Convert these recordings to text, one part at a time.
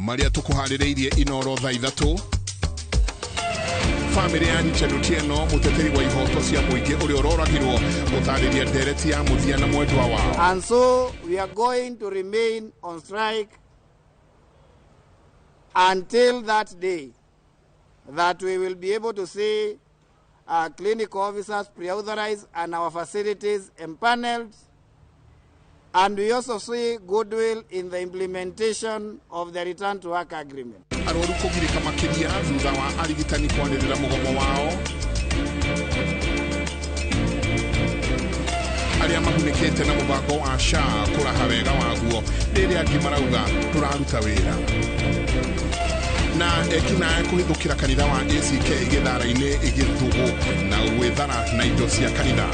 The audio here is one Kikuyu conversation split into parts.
Marĩa tũkũharĩrĩirie Inoro thaa 3. Famĩlĩ ya Richard Otieno, mũteteri wa ihoto cia mũingĩ ũrĩa ũroragirwo, gũtarĩria ndereti ya mũthia na mwendwa wao. And so we are going to remain on strike until that day that we will be able to see our clinical officers pre-authorized and our facilities empaneled. And we also see goodwill in the implementation of the return to work agreement. Arwaru kũgirĩka makĩria thutha wa arigitani kwanĩrĩra mũgomo wao. Arĩa magunĩkĩte na mũbango wa SHA kũraha wega waguo, rĩrĩa angĩ marauga ndũraruta wĩra. Na ekinaĩ kũhithũkĩra kanitha wa ACK gĩthara-inĩ Gĩthũgũ na gwĩthara na indo cia kanitha.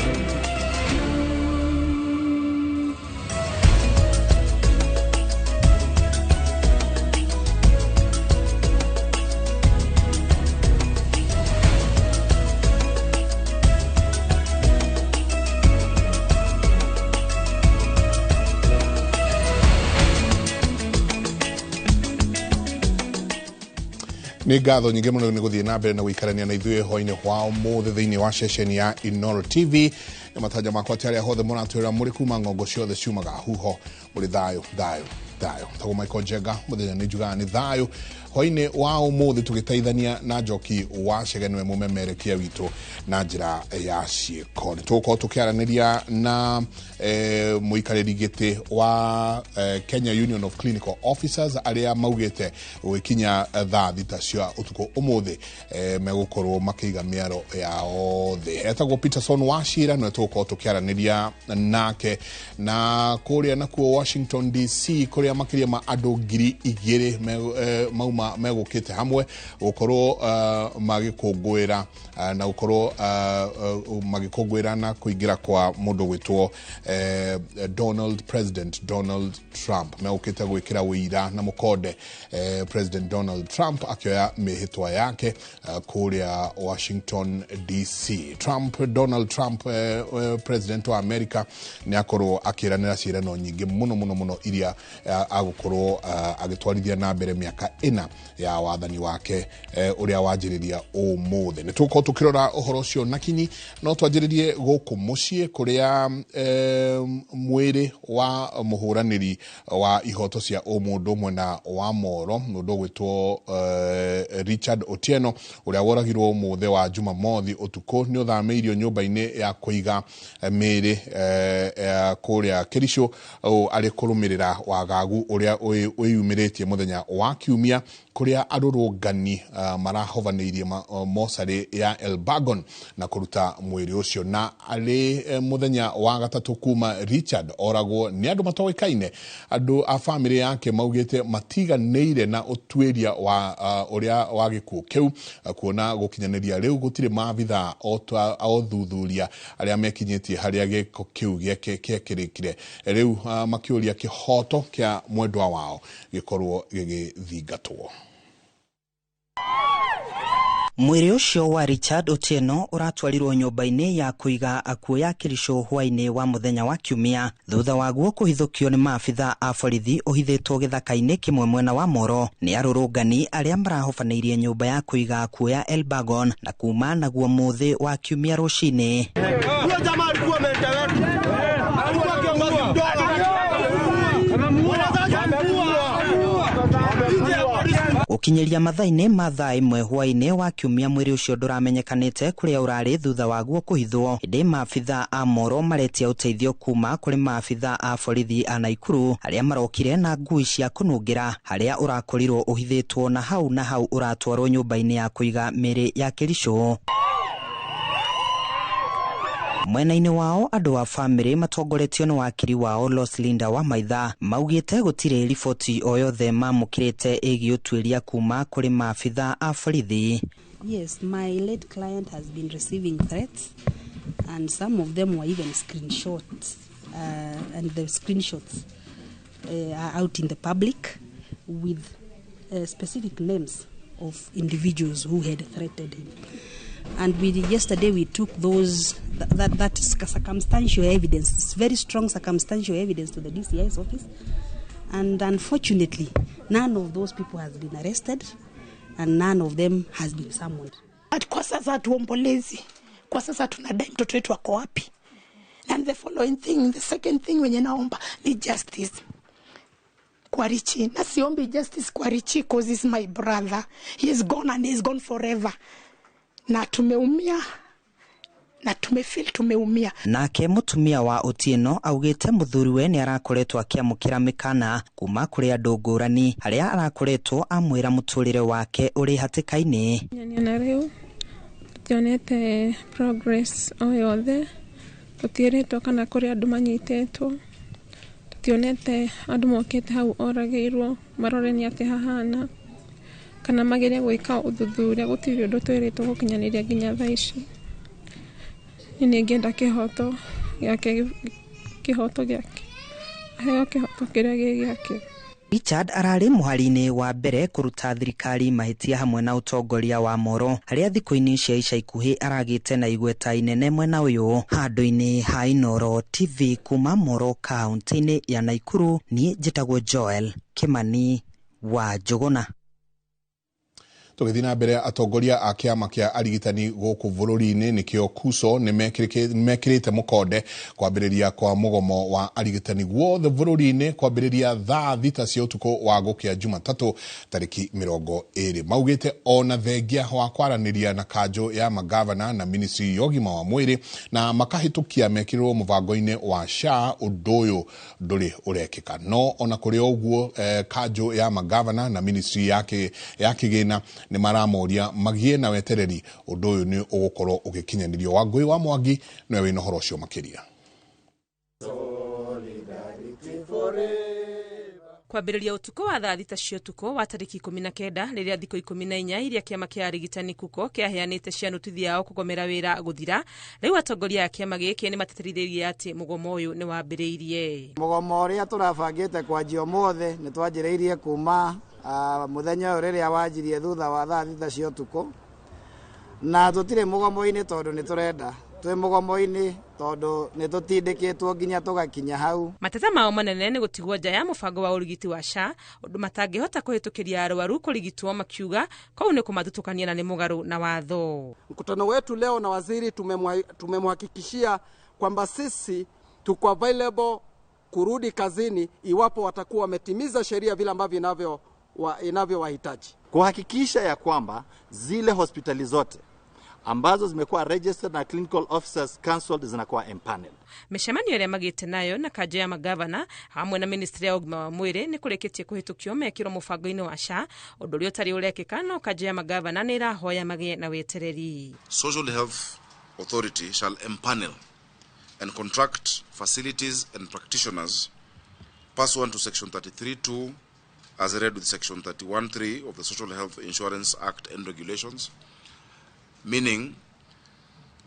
Nĩ ngatho nyingĩ mũno nĩ gũthiĩ na mbere na gũikarania na ithuĩ hwainĩ hwa ũmũthĩ thĩinĩ wa ceceni ya Inooro TV. Nĩ matanya makwa atĩ arĩa hothe mũratwĩra mũrĩ kuma ng'ongo ciothe ciumaga huho mũrĩ thayũ thayũ thayũ. Tagwo Michael Njenga, mũthenya nĩ njugaga nĩ thayũ. Hwainĩ wa ũmũthĩ tũgĩteithania na Njoki wa Chege nĩwe mũmemerekia witũ na njĩra ya ciĩko. Nĩ tũgũkorwo tũkĩaranĩria na mũikarĩri gĩtĩ wa Kenya Union of Clinical Officers arĩa maugĩte gũgĩkinya thaa 6 cia ũtukũ ũmũthĩ megũkorwo makĩiga mĩaro yao thĩ. Etagwo Peterson Wachira, nĩwe tũgũkorwo tũkĩaranĩria nake. Na kũrĩa nakuo Washington DC kũrĩa makĩria ma andũ 2,000 mauma megũkĩte hamwe gũkorwo magĩkũngũĩra na gũkorwo magĩkũngũĩra na kũingĩra kwa mũndũ gwĩtwo President Donald Trump. Megũkĩte gwĩkĩra ũira na mũkonde President Donald Trump akĩoya mĩhĩtwa yake kũrĩa Washington DC. Donald Trump President wa America nĩ akorwo akĩranĩra ciĩrano nyingĩ mũno mũno mũno iria agũkorwo agĩtwarithia na mbere mĩaka 4 ya wathani wake ũrĩa wanjĩrĩria ũmũthĩ. Nĩ tũgũkorwo tũkĩrora ũhoro ũcio na kinyi, no twanjĩrĩrie gũkũ mũciĩ kũrĩa mwĩrĩ wa mũhũranĩri wa ihoto cia ũmũndũ mwena wa Moro, mũndũ ũgwĩtwo Richard Otieno ũrĩa woragirwo ũmũthĩ wa Jumamothi ũtukũ nĩ ũthamĩirio nyũmba-inĩ ya kũiga mĩĩrĩ kũrĩa Kericho arĩ kũrũmĩrĩra wagagu ũrĩa wĩyumĩrĩtie mũthenya wa Kiumia kũrĩa arũrũngani marahovanĩirie mocarĩ ya Elbagon na kũruta mwĩrĩ ũcio. Na arĩ mũthenya wa gatatũ kuma Richard oragwo nĩ andũ matoĩkaine, andũ a famĩlĩ yake maugĩte matiganĩire na ũtuĩria wa ũrĩa wa gĩkuũ kĩu, kuona gũkinyanĩria rĩu gũtirĩ maabithaa a ũthuthuria arĩa mekinyĩtie harĩa gĩko kĩu gĩekĩrĩkire. Rĩu makĩũria kĩhoto kĩa mwendwa wao gĩkorwo gĩgĩthingatwo. Mwĩrĩ ũcio wa Richard Otieno ũratwarirwo nyũmba-inĩ ya kũiga akuũ ya Kericho hwainĩ wa mũthenya wa Kiumia thutha waguo kũhithũkio nĩ maabitha a borithi ũhithĩtwo gĩthaka-inĩ kĩmwe mwena wa Moro nĩ arũrũngani arĩa marahobanĩirie nyũmba ya kũiga akuũ ya Elbagon na kuma naguo mũthĩ wa Kiumia rũcinĩ. Gũkinyĩria mathaa-inĩ ma thaa 1 hwainĩ wa Kiumia mwĩrĩ ũcio ndũramenyekanĩte kũrĩa ũrarĩ thutha waguo kũhithwo. Ĩndĩ maabitha a Moro maretia ũteithio kuma kũrĩ maabitha a borithi a Naikuru arĩa marokire na ngui cia kũnungĩra harĩa ũrakorirwo ũhithĩtwo na hau na hau ũratwarwo nyũmba-inĩ ya kũiga mĩĩrĩ ya Kericho. Mwena-inĩ wao andũ a famĩlĩ matongoretio nĩ wakiri wao Roslinda Wamaitha maugĩte gũtirĩ riboti o yothe mamũkĩrĩte ĩgiĩ ũtuĩria kuma kũrĩ maabitha a borithi. Yes, my late client has been receiving threats and some of them were even screenshots, and the screenshots are out in the public with specific names of individuals who had threatened him. And yesterday we took those that circumstantial evidence, it's very strong circumstantial evidence, to the DCI's office, And unfortunately, none of those people has been arrested and none of them has been summoned. Kwa sasa hatuombolezi, kwa sasa tunadai mtoto wetu ako wapi. And the following thing, the second thing wenye naomba ni justice kwa Richi. Na siombi justice kwa Richi cause he's my brother. He is gone and he is gone forever. Na tumeumia na tumefeel tumeumia. Nake mutumia wa Otieno augite muthuriwe ni arakoretwo akiamukira mikana kuma kuri andu ngurani haria arakoretwo amwira muturire wake uri hatikaini. Na riu tutionete progress o yothe, tutieritwo kana kuri andu manyitetwo, tutionete andu mokite hau oragirwo marore ni ati hahana kana magerie gwika uthuthuria, gutiri undu twiritwo gukinyaniria nginya thaa ici. Ningĩenda kĩhoto gĩake, kĩhoto gĩake, aheo kĩhoto kĩrĩa gĩ gĩake. Richard ararĩ mũhari-inĩ wa mbere kũruta thirikari mahĩtia hamwe na ũtongoria wa Moro harĩa thikũ-inĩ cia ica ikuhĩ aragĩte na igweta inene mwena ũyũ. Handũ-inĩ ha Inooro TV kuma Moro kaunti-inĩ ya Naikuru, niĩ njĩtagwo Joel Kimani wa Njũgũna. Tũgĩthiĩ na mbere, atongoria a kĩama kĩa arigitani gũkũ bũrũri-inĩ nĩkĩo KUSO nĩ mekĩrĩte mũkonde kwambĩrĩria kwa mũgomo wa arigitani guothe bũrũri-inĩ kwambĩrĩria thaa 6 cia ũtukũ wa gũkĩa Jumatatũ tarĩki 20. Maugĩte ona thengia wa kwaranĩria na kanjũ ya magavana na ministry ya ũgima wa mwĩrĩ na makahĩtũkia mekĩrĩrwo mũbango-inĩ wa SHA, ũndũ ũyũ ndũrĩ ũrekĩka. No ona kũrĩ ũguo, kanjũ ya magavana na ministry ya kĩgĩna nĩ maramoria magie na wetereri ũndũ ũyũ nĩ ũgũkorwo ũgĩkinyanĩrio. Wangũi wa Mwangi nĩwe wĩna ũhoro ũcio makĩria. Kwambĩrĩria ũtukũ wa thaa 6 cia ũtukũ wa tarĩki 19 rĩrĩa thikũ 14 iria kĩama kĩa arigitani KUKO kĩaheanĩte cia nũtithi yao kũgomera wĩra gũthira, rĩu atongoria a kĩama gĩkĩ nĩ matetithĩirie atĩ mũgomo ũyũ nĩ wambĩrĩirie. Mũgomo ũrĩa tũrabangĩte kwanjia ũmũthĩ nĩ twanjĩrĩirie kuma mũthenya ũyũ rĩrĩa wanjirie thutha wa thaa 6 cia ũtukũ, na tũtirĩ mũgomo-inĩ tondũ nĩ tũrenda, twĩ mũgomo-inĩ tondũ nĩ tũtindĩkĩtwo nginya tũgakinya hau. Mateta mao manene nĩ gũtigwo nja ya mũbango wa ũrigiti wa SHA, ũndũ matangĩhota kũhĩtũkĩria arwaru kũrigitwo, makiuga kũu nĩ kũmathutũkania na nĩ mũgarũ na watho. Mkutano wetu leo na waziri tumemhakikishia kwamba sisi tuko available kurudi kazini iwapo watakuwa wametimiza sheria vile ambavyo inavyowahitaji. Kuhakikisha ya kwamba zile hospitali zote ambazo zimekuwa registered na clinical officers council zinakuwa empaneled. Mĩcemanio ĩrĩa magĩte nayo na kanjũ ya magavana hamwe na ministry ya ũgima wa mwĩrĩ nĩ kũrĩkĩtie kũhĩtũkio mekĩrwo mũbango-inĩ wa SHA, ũndũ ũrĩa ũtarĩ ũrekĩka, no kanjũ ya magavana nĩ ĩrahoya magĩe na wetereri. Social Health Authority shall empanel and contract facilities and practitioners pursuant to section 33(2) as read with section 31(3) of the Social Health Insurance Act and Regulations, meaning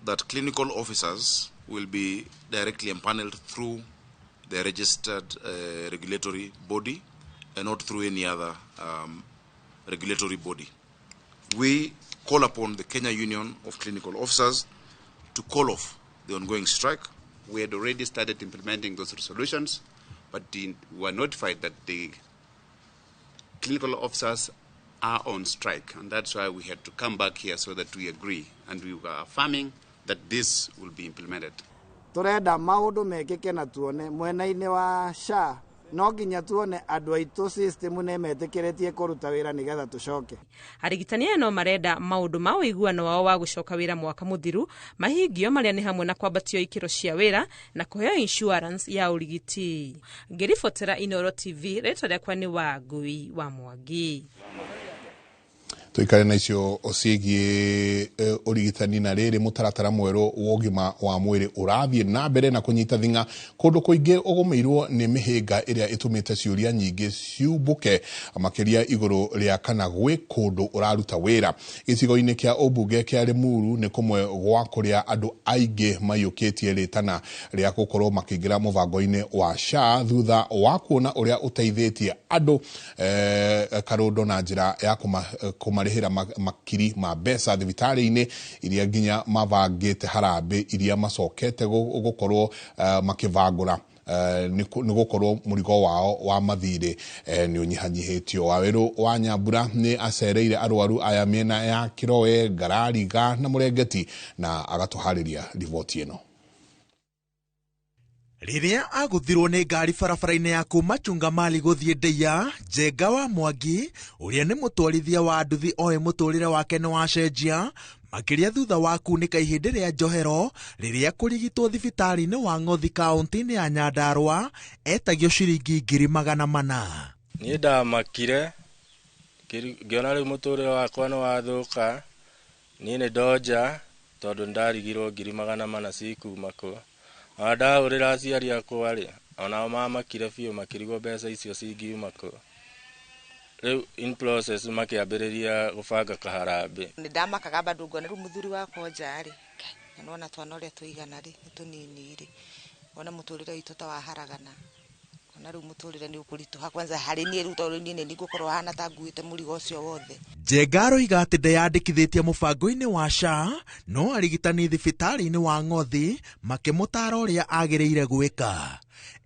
that clinical officers will be directly empaneled through the registered regulatory body and not through any other regulatory body. We call upon the Kenya Union of Clinical Officers to call off the ongoing strike. We had already started implementing those resolutions, but we were notified that the clinical officers are on strike, and that's why we had to come back here so that we agree, and we were affirming that this will be implemented. Turenda maundu mekike na tuone mwena-inĩ wa SHA, no nginya tuone andũ aitũ system nĩ metĩkĩrĩtie kũruta wĩra nĩgetha tũcoke. Arigitani aya no marenda maũndũ ma ũiguano wao wa gũcoka wĩra mwaka mũthiru mahingio, marĩa nĩ hamwe na kwambatio ikĩro cia wĩra na kũheo insurance ya ũrigiti. Ngĩribotera Inooro TV, rĩtwa rĩakwa nĩ Wangui wa Mwangi. Tuikare na icio ciĩgiĩ ũrigitani na rĩrĩ mũtaratara mwerũ wa ũgima wa mwĩrĩ ũrathiĩ na mbere na kũnyita thing'a kũndũ kũingĩ ũgũmĩirwo nĩ mĩhĩnga ĩrĩa ĩtũmĩte ciũria nyingĩ ciumbũke makĩria igũrũ rĩa kana gwĩ kũndũ ũraruta wĩra. Gĩcigo-inĩ kĩa ũmbunge kĩa Limuru nĩ kũmwe gwa kũrĩa andũ aingĩ maiyũkĩtie rĩtana rĩa gũkorwo makĩingĩra mũbango-inĩ wa SHA thutha wa kuona ũrĩa ũteithĩtie andũ karũndo na njĩra ya kũmarĩhĩra makiri ma mbeca thibitarĩ-inĩ iria nginya mabangĩte harambĩ iria macokete gũkorwo makĩbangũra Nĩ gũkorwo mũrigo wao wa mathirĩ nĩ ũnyihanyihĩtio. Wawerũ wa Nyambura nĩ acereire arwaru aya mĩena ya Kĩroe, Ngarariga na Mũrengeti na agatũharĩria riboti ĩno. Rĩrĩa agũthirwo nĩ ngari barabara-inĩ ya kuma Chungamali gũthiĩ Ndeia, Njenga wa Mwangi ũrĩa nĩ mũtwarithia wa nduthi oĩ mũtũrĩre wake nĩ wacenjia makĩria thutha wa kunĩka ihĩndĩ rĩa njohero rĩrĩa kũrigitwo thibitarĩ-inĩ wa Ng'othi kaũntĩ-inĩ ya Nyandarua etagio ciringi 400,000. Niĩ ndamakire ngĩona rĩu mũtũrĩre wakwa nĩ wathũka, niĩ nĩ ndonja tondũ nĩndarigirwo 400,000 cikuma kũ. Ona ndahũrĩra aciari akwa rĩ, onao mamakire biũ makĩrigwo mbeca icio cingiuma kũ. Rĩu in process makĩambĩrĩria gũbanga kaharambĩ. Nĩ ndamakaga bado ngona rĩu mũthuri wakwa nja rĩ, na nĩwona twana ũrĩa tũigana rĩ, nĩ tũnini rĩ, ngona mũtũrĩre witũ ta waharagana. Ngona rĩu mũtũrĩre nĩ ũkũritũha kwanza harĩ niĩ rĩu tondũ niĩ nĩ ngũkorwo hana ta nguĩte mũrigo ũcio wothe. Njenga aroiga atĩ ndeyandĩkithĩtie mũbango-inĩ wa SHA no arigitani thibitarĩ-inĩ wa Ng'othi makĩmũtaara ũrĩa agĩrĩire gwĩka.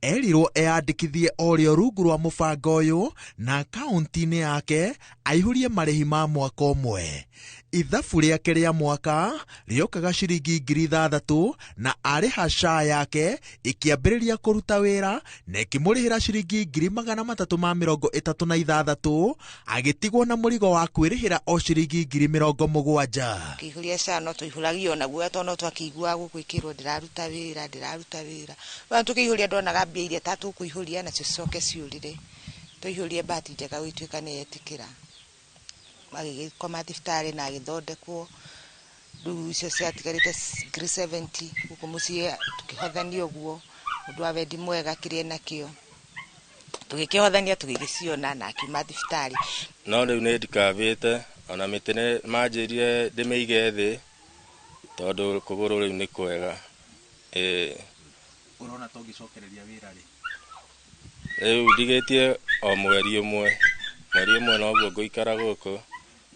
Erirwo eyandĩkithie o rĩo rungu rwa mũbango ũyũ na akaunti-inĩ yake aihũrie marĩhi ma mwaka ũmwe. Ithabu rĩake rĩa mwaka rĩokaga ciringi 6,000 na arĩha SHA yake ĩkĩambĩrĩria kũruta wĩra na ĩkĩmũrĩhĩra ciringi 336,000 agĩtigwo na mũrigo wa kwĩrĩhĩra o ciringi 70,000. Kĩihũria SHA no tũihũragio naguo tondũ no twakĩiguaga gũkũ ĩkĩrwo ndĩraruta wĩra ndĩraruta wĩra. Ona tũkĩihũria ndonaga mbia iria ta tũkũihũria nacio cicoke ciũrĩre. Tũihũrie bahati njega gũgĩtuĩka nĩ yetĩkĩra. Agĩgĩkoma thibitarĩ na agĩthondekwo. Rĩu icio ciatigarĩte 70,000 gũkũ mũciĩ tũkĩhothania ũguo ũndũ wa wendi mwega kĩrĩa enakĩo. Tũgĩkĩhothania tũgĩgĩciona na akiuma thibitarĩ. No rĩu nĩ ndikabĩte ona mĩtĩ nĩ manjĩrire ndĩmĩige thĩ tondũ kũgũrũ rĩu nĩ kwega. Ũrona ta ũngĩcokereria wĩra rĩ? Rĩu ndigĩtie o mweri ũmwe. Mweri ũmwe noguo ngũikara gũkũ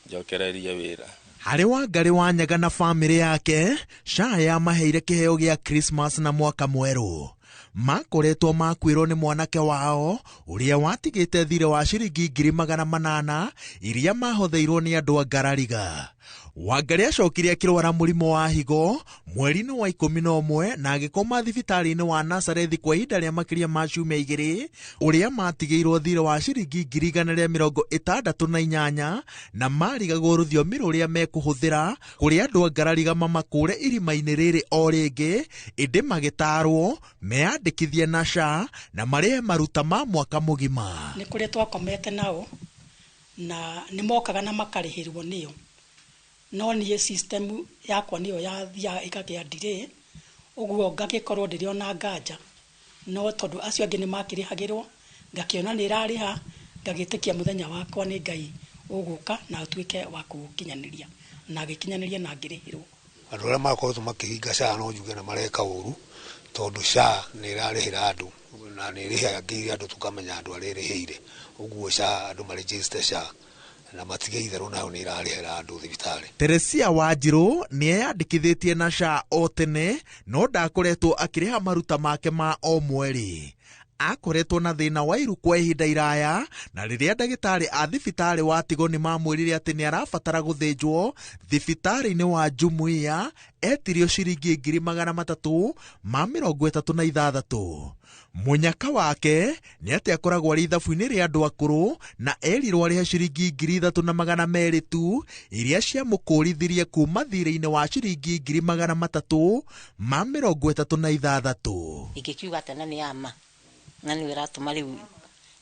njokererie wĩra. Harĩ Wangarĩ wa Nyaga na bamĩrĩ yake, SHA yamaheire kĩheo gĩa Christmas na mwaka mwerũ. Makoretwo makuĩrwo nĩ mwanake wao ũrĩa watigĩte thirĩ wa ciringi 800,000 iria mahotheirwo nĩ andũ a Ngarariga. Wangarĩ acokire akĩrwara mũrimũ wa higo mweri-inĩ wa 11 na agĩkoma thibitarĩ-inĩ wa Nazarethi kwa ihinda rĩa makĩria ma ciumia 2 ũrĩa matigĩirwo thirĩ wa ciringi 168,000 na marigagwo rũthiomi rũrĩa mekũhũthĩra kũrĩa andũ a Ngarariga mamakũre irima-inĩ rĩrĩ o rĩngĩ, ĩndĩ magĩtarwo meyandĩkithie na SHA na marĩhe maruta ma mwaka mũgima. Nĩ kũrĩa twakomete nao na nĩ mokaga na makarĩhĩrwo nĩo. No niĩ system yakwa nĩyo yathiaga ĩkagĩa delay, ũguo ngagĩkorwo ndĩrĩ ona nganja. No tondũ acio angĩ nĩ makĩrĩhagĩrwo, ngakĩona nĩ ĩrarĩha, ngagĩtĩkia mũthenya wakwa nĩ Ngai ũgũka na ũtuĩke wa kũũkinyanĩria. Na agĩkinyanĩria na ngĩrĩhĩrwo. Andũ arĩa makoretwo makĩhinga SHA no njuge na mareka ũru tondũ SHA nĩ ĩrarĩhĩra andũ na nĩ ĩrĩhagĩire andũ tũkamenya andũ arĩa ĩrĩhĩire. Ũguo SHA andũ marĩnjĩcite SHA na matige itherũ nayo nĩ ĩrarĩhĩra andũ thibitarĩ. Teresia Wanjirũ nĩ eyandĩkithĩtie na SHA o tene no ndakoretwo akĩrĩha maruta make ma o mweri. Akoretwo na thĩna wa iru kwa ihinda iraya na rĩrĩa ndagĩtarĩ a thibitarĩ wa Tigo nĩ mamwĩrire atĩ nĩ arabatara gũthĩnjwo thibitarĩ-inĩ wa Jumuiya etirio ciringi 336,000. Mũnyaka wake nĩ atĩ akoragwo arĩ ithabu-inĩ rĩa andũ akũrũ na erirwo arĩhe ciringi 3,200 tu iria ciamũkũrithirie kuma thirĩ-inĩ wa ciringi 336,000. Ingĩkiuga atĩ na nĩ ama na nĩ ĩratũma rĩu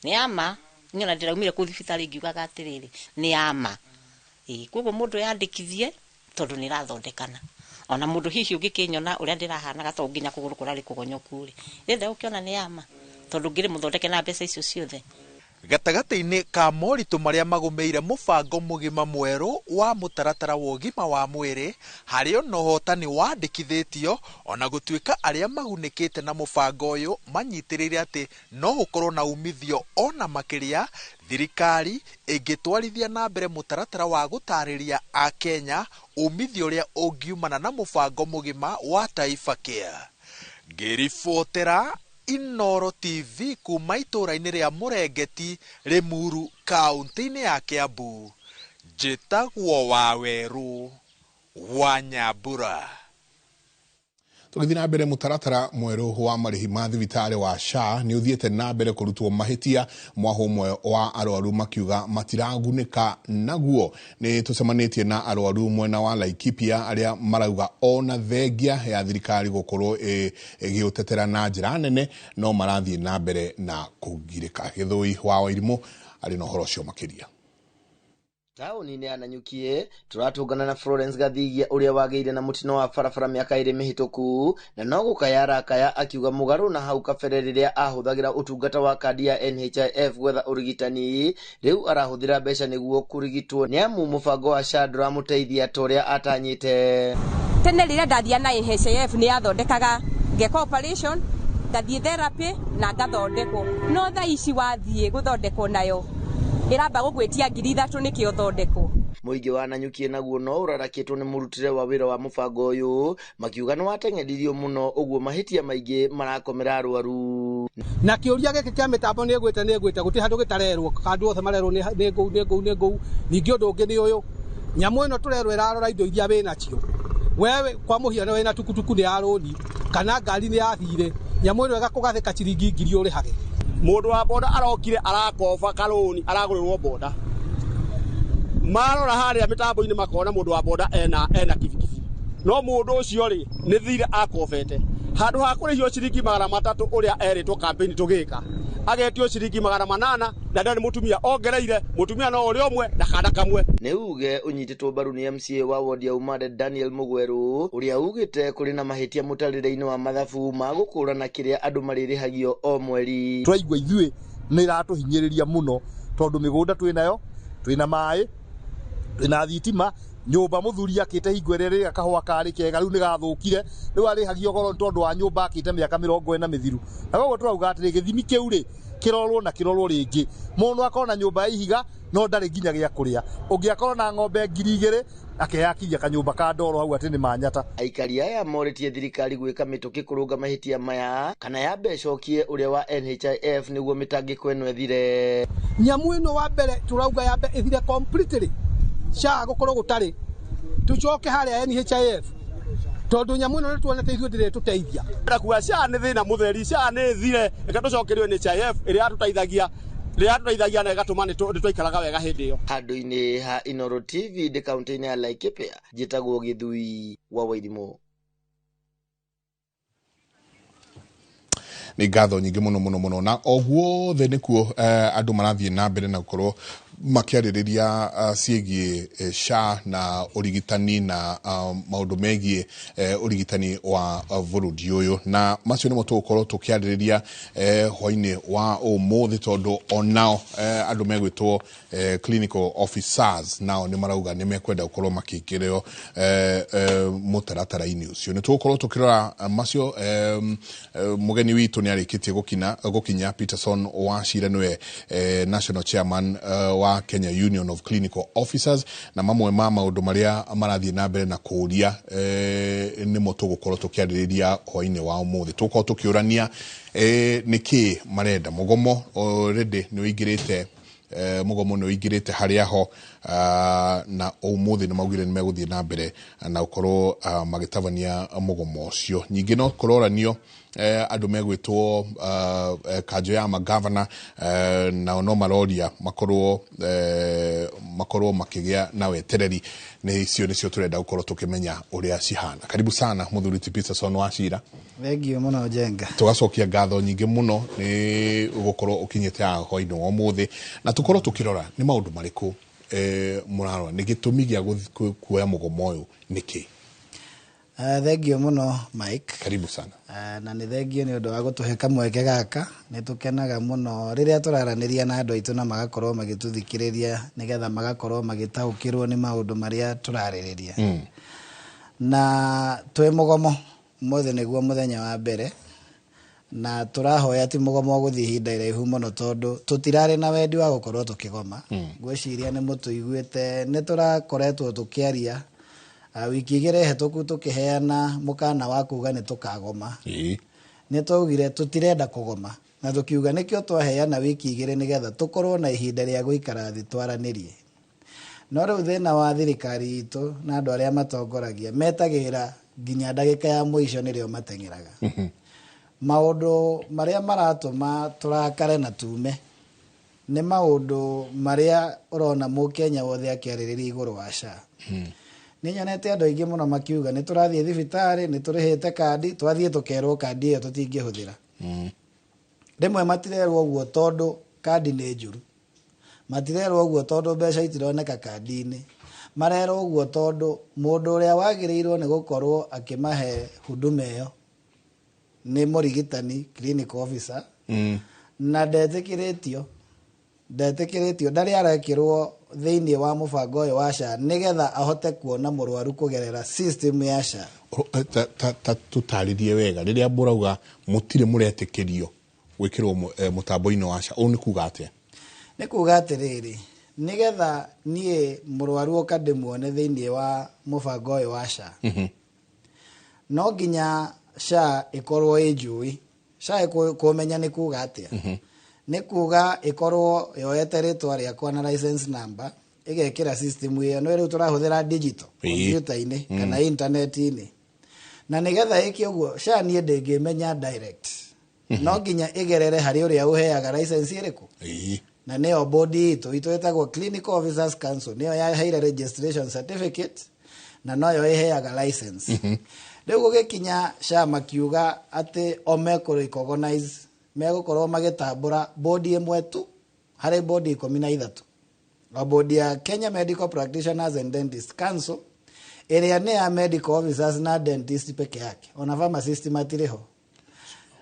nĩ ama niĩ ona ndĩraumire kũu thibitarĩ ngiugaga atĩrĩrĩ nĩ ama. Koguo mũndũ yandĩkithie tondũ nĩ ĩrathondekana. Ona mũndũ hihi ũngĩkĩnyona ũrĩa ndĩrahanaga to nginya kũgũrũ kũrarĩ kũgonyoku rĩ, ndĩrenda gũkĩona nĩ ama tondũ ngĩrĩ mũthondeke na mbeca icio ciothe. Gatagatĩ-inĩ ka moritũ marĩa magũmĩire mũbango mũgima mwerũ wa mũtaratara wa ũgima wa mwĩrĩ harĩ ona ũhotani wandĩkithĩtio ona gũtuĩka arĩa magunĩkĩte na mũbango ũyũ manyitĩrĩire atĩ no ũkorwo na umithio ona makĩria thirikari ĩngĩtwarithia na mbere mũtaratara wa gũtarĩria Akenya umithio ũrĩa ũngiumana na mũbango mũgima wa Taifa Care. Ngĩribotera Inoro TV kuma itũũra-inĩ rĩa Mũrengeti, Limuru, kaũntĩ-inĩ ya Kiambu, njĩtagwo Wawerũ wa Nyambura. Tũgĩthiĩ na mbere, mũtaratara mwerũ wa marĩhi ma thibitarĩ wa SHA nĩ ũthiĩte na mbere kũrutwo mahĩtia, mwahũ ũmwe wa arwaru makiuga matiragunĩka naguo. Nĩ tũcemanĩtie na arwaru mwena wa Laikipia arĩa marauga ona thengia ya thirikari gũkorwo ĩgĩũtetera na njĩra nene, no marathiĩ na mbere na kũgirĩka. Gĩthũi wa Wairimũ arĩ na ũhoro ũcio makĩria. Taũni-inĩ ya Nanyukie tũratũngana na Florence Gathigia ũrĩa wagĩire na mũtino wa barabara mĩaka 2 mĩhĩtũku, na no gũkaya arakaya akiuga mũgarũ na hau kabere rĩrĩa ahũthagĩra ũtungata wa kandi ya NHIF gwetha ũrigitani, rĩu arahũthĩra mbeca nĩguo kũrigitwo nĩ amu mũbango wa SHA ndũramũteithia ta ũrĩa atanyĩte. Tene rĩrĩa ndathia na NHIF nĩ yathondekaga, ngeka operation, ngathiĩ therapy na ngathondekwo, no thaa ici wathiĩ gũthondekwo nayo ĩramba gũgwĩtia 3,000 nĩkĩo thondekwo. Mũingĩ wa Nanyukie naguo no ũrarakĩtwo nĩ mũrutĩre wa wĩra wa mũbango ũyũ, makiuga nĩ wateng'eririo mũno ũguo mahĩtia maingĩ marakomera arwaru. Na kĩũria gĩkĩ kĩa mĩtambo nĩ ĩgwĩte nĩ ĩgwĩte, gũtirĩ handũ gĩtarerwo, handũ othe marerwo nĩ ngũu nĩ ngũu nĩ ngũu. Ningĩ ũndũ ũngĩ nĩ ũyũ, nyamũ ĩno tũrerwo ĩrarora indo iria wĩnacio. Wewe kwa mũhiano wĩna tukutuku nĩ ya rũni kana ngari nĩ ya thirĩ, nyamũ ĩno ĩgakũgathĩka ciringi 1,000 ũrĩhage. Mũndũ wa boda arokire arakoba karũni aragũrĩrwo boda, marora harĩa mĩtambo-inĩ makona mũndũ wa boda ena kibikibi, no mũndũ ũcio rĩ nĩ thirĩ akobete. Handũ ha kũrĩhio ciringi 300 ũrĩa erĩtwo campaign tũgĩka, agetio ciringi 800 na ndarĩ mũtumia ongereire, mũtumia no ũrĩa ũmwe na kana kamwe. Nĩ uge ũnyitĩtwo mbaru nĩ MCA wa wodi ya Umande Daniel Mugweru ũrĩa ugĩte kũrĩ na mahĩtia mũtarĩre-inĩ wa mathabu ma gũkũrana kĩrĩa andũ marĩrĩhagio o mweri. Tũraigua ithuĩ nĩ ĩratũhinyĩrĩria mũno tondũ mĩgũnda twĩnayo, twĩna maĩ, twĩna thitima, nyũmba mũthuri akĩte hingo ĩrĩa rĩrĩa kahũa karĩ kega rĩu nĩ gathũkire, rĩu arĩhagio goro tondũ wa nyũmba akĩte mĩaka 40 mĩthiru. Na koguo tũrauga atĩrĩ, gĩthimi kĩu rĩ kĩrorwo na kĩrorwo rĩngĩ. Mũndũ akorwo na nyũmba ya ihiga no ndarĩ nginya gĩa kũrĩa, ũngĩ akorwo na ng'ombe 2,000 akeyakiria kanyũmba ka ndoro hau atĩ nĩ manyata. Aikari aya morĩtie thirikari gwĩka mĩtũkĩ kũrũnga mahĩtia maya kana yambe ĩcokie ũrĩa wa NHIF nĩguo mĩtangĩko ĩno ĩthire. Nyamũ ĩno wa mbere tũrauga yambe ĩthire completely, SHA gũkorwo gũtarĩ, tũcoke harĩa NHIF tondũ nyamũ ĩno nĩtuonete ithuĩ ndĩrĩ tũteithia. Kuga SHA nĩ thĩna mũtheri, SHA nĩ ĩthire, reke tũcokerio NHIF ĩrĩa yatũteithagia na ĩgatũma nĩ twaikaraga wega hĩndĩ ĩyo. Handũ-inĩ ha Inoro TV ndĩ kaũntĩ-inĩ ya Laikipia, njĩtagwo Gĩthui wa Wairimũ. Nĩ ngatho nyingĩ mũno mũno mũno, na o guothe nĩkuo andũ marathiĩ na mbere na gũkorwo makĩarĩrĩria ciĩgiĩ SHA na ũrigitani na maũndũ megiĩ ũrigitani wa bũrũri ũyũ, na macio nĩmo tũgũkorwo tũkĩarĩrĩria hwainĩ wa ũmũthĩ, tondũ onao andũ megwĩtwo clinical officers nao nĩ marauga nĩ mekwenda gũkorwo makĩingĩrĩo mũtaratara-inĩ ũcio. Nĩ tũgũkorwo tũkĩrora macio. Mũgeni witũ nĩ arĩkĩtie gũkinya, Peterson Wachira nĩwe national chairman wa Kenya Union of Clinical Officers, na mamwe ma maũndũ marĩa marathiĩ na mbere na kũũria nĩmo tũgũkorwo tũkĩarĩrĩria hwainĩ wa ũmũthĩ. Tũgũkorwo tũkĩũrania nĩkĩ marenda. Mũgomo already nĩ ũingĩrĩte, mũgomo nĩ ũingĩrĩte harĩa ho, na ũmũthĩ nĩ maugire nĩ megũthiĩ na mbere na gũkorwo magĩtabania mũgomo ũcio. Ningĩ no kũroranio andũ megwĩtwo kanjũ ya magavana, nao no maroria makorwo makĩgĩa na wetereri. Nĩ icio nĩcio tũrenda gũkorwo tũkĩmenya ũrĩa cihana. Karibu sana mũthuri ti Peterson Wachira. Thengio mũno Njenga. Tũgacokia ngatho nyingĩ mũno nĩ gũkorwo ũkinyĩte haha hwainĩ wa ũmũthĩ, na tũkorwo tũkĩrora nĩ maũndũ marĩkũ mũrarora, nĩ gĩtũmi gĩa kuoya mũgomo ũyũ nĩkĩ? Thengio mũno Mike. Karibu sana. Na nĩ thengio nĩ ũndũ wa gũtũhe kamweke gaka. Nĩ tũkenaga mũno rĩrĩa tũraranĩria na andũ aitũ na magakorwo magĩtũthikĩrĩria nĩgetha magakorwo magĩtaũkĩrwo nĩ maũndũ marĩa tũrarĩrĩria. Na twĩ mũgomo ũmũthĩ nĩguo mũthenya wa mbere, na tũrahoya ti mũgomo ũgũthiĩ ihinda iraihu mũno tondũ tũtirarĩ na wendi wa gũkorwo tũkĩgoma. Ngwĩciria nĩ mũtũiguĩte, nĩ tũrakoretwo tũkĩaria wiki igĩrĩ hĩtũku tũkĩheana mũkana wa kuga nĩ tũkagoma. Nĩ twaugire tũtirenda kũgoma na tũkiuga nĩkĩo twaheana wiki 2 nĩgetha tũkorwo na ihinda rĩa gũikara thĩ twaranĩrie. No rĩu thĩna wa thirikari itũ na andũ arĩa matongoragia metagĩra nginya ndagĩka ya mũico nĩrĩo mateng'eraga. Maũndũ marĩa maratũma tũrakare na tume nĩ maũndũ marĩa ũrona mũkenya wothe akĩarĩrĩria igũrũ wa SHA. Nĩ nyonete andũ aingĩ mũno makiuga nĩ tũrathiĩ thibitarĩ, nĩ tũrĩhĩte kandi, twathiĩ tũkerwo kandi ĩyo tũtingĩhũthĩra. Rĩmwe matirerwo ũguo tondũ kandi nĩ njũru, matirerwo ũguo tondũ mbeca itironeka kandi-inĩ, marerwo ũguo tondũ mũndũ ũrĩa wagĩrĩirwo nĩ gũkorwo akĩmahe huduma ĩyo nĩ mũrigitani, clinical officer, na ndetĩkĩrĩtio ndarĩ arekĩrwo thĩinĩ wa mũbango ũyũ wa SHA nĩgetha ahote kuona mũrwaru kũgerera system ya SHA. Ta tũtarĩrie wega rĩrĩa mũrauga mũtirĩ mũretĩkĩrio gwĩkĩrwo mũtambo-inĩ wa SHA, ũũ nĩ kuga atĩa? Nĩ kuga atĩrĩrĩ, nĩgetha niĩ mũrwaru oka ndĩmuone thĩinĩ wa mũbango ũyũ wa SHA, no nginya SHA ĩkorwo ĩ njũĩ. SHA kũmenya nĩ kuga atĩa? Nĩ kuga ĩkorwo yoete rĩtwa rĩakwa na license number ĩgekĩra system ĩyo. No rĩu tũrahũthĩra digital computer-inĩ kana internet-inĩ, na nĩgetha ĩke ũguo SHA niĩ ndĩngĩmenya direct, no nginya ĩgerere harĩ ũrĩa ũheaga license ĩrĩkũ, na nĩyo bodi itũ ĩtagwo Clinical Officers Council, nĩyo yaheire registration certificate na noyo ĩheaga license. Rĩu gũgĩkinya SHA makiuga atĩ o mekũ recognize, megũkorwo magĩtambũra bodi ĩmwe tu harĩ bodi 13, o bodi ya Kenya Medical Practitioners and Dentists Council ĩrĩa nĩ ya medical officers na dentist peke yake, ona pharmacist matirĩ ho.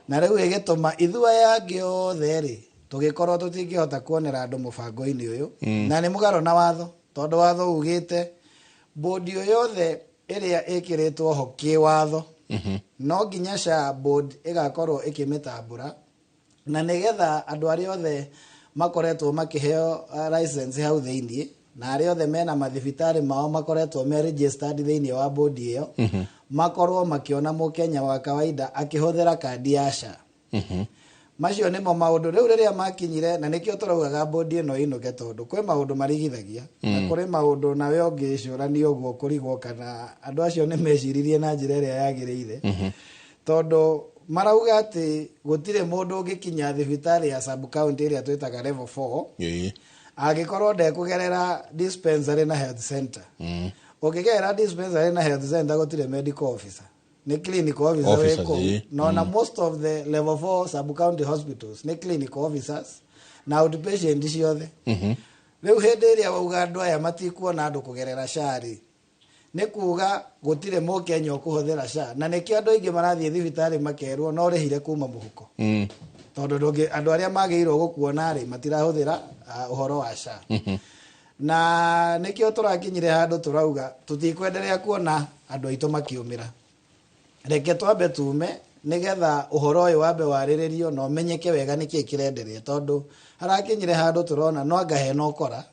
Na rĩu ĩgĩtũma ithuĩ aya angĩ othe rĩ tũgĩkorwo tũtingĩhota kuonera andũ mũbango-inĩ ũyũ. Na nĩ mũgarũ na watho, tondũ watho ugĩte bodi o yothe ĩrĩa ĩkĩrĩtwo ho kĩwatho no nginya SHA board ĩgakorwo ĩkĩmĩtambũra, na nĩgetha andũ arĩa othe makoretwo makĩheo license hau thĩinĩ na arĩa othe mena mathibitarĩ mao makoretwo me registered thĩinĩ wa bodi ĩyo, makorwo makĩona mũkenya wa kawaida akĩhũthĩra kandi ya SHA. Macio nĩmo maũndũ rĩu rĩrĩa makinyire, na nĩkĩo tũraugaga bodi ĩno ĩinũke, tondũ kwĩ maũndũ marigithagia na kũrĩ maũndũ nawe ũngĩcũrania ũguo kũrigwo kana andũ acio nĩ meciririe na njĩra ĩrĩa yagĩrĩire, tondũ marauga atĩ gũtirĩ mũndũ ũngĩkinya thibitarĩ ya sub county ĩrĩa twĩtaga level 4 angĩkorwo ndekũgerera dispensary na health center. Ũngĩgerera dispensary na health center gũtirĩ medical officer, nĩ clinical officer wĩ Officers, kũu. No na most of the level 4 sub county hospitals nĩ clinical officers na outpatient ciothe. Rĩu hĩndĩ ĩrĩa wauga andũ aya matikuona andũ kũgerera SHA rĩ, nĩ kuga gũtirĩ mũkenya ũkũhũthĩra SHA, na nĩkĩo andũ aingĩ marathiĩ thibitarĩ makerwo no ũrĩhire kuma mũhuko, tondũ andũ arĩa magĩrĩirwo gũkuona rĩ matirahũthĩra ũhoro wa SHA. Na nĩkĩo tũrakinyire handũ tũrauga tũtikwenderea kuona andũ aitũ makĩũmĩra, reke twambe tume nĩgetha ũhoro ũyũ wambe warĩrĩrio na ũmenyeke wega nĩkĩĩ kĩrenderea, tondũ harakinyire handũ tũrona no anga hena ũkora,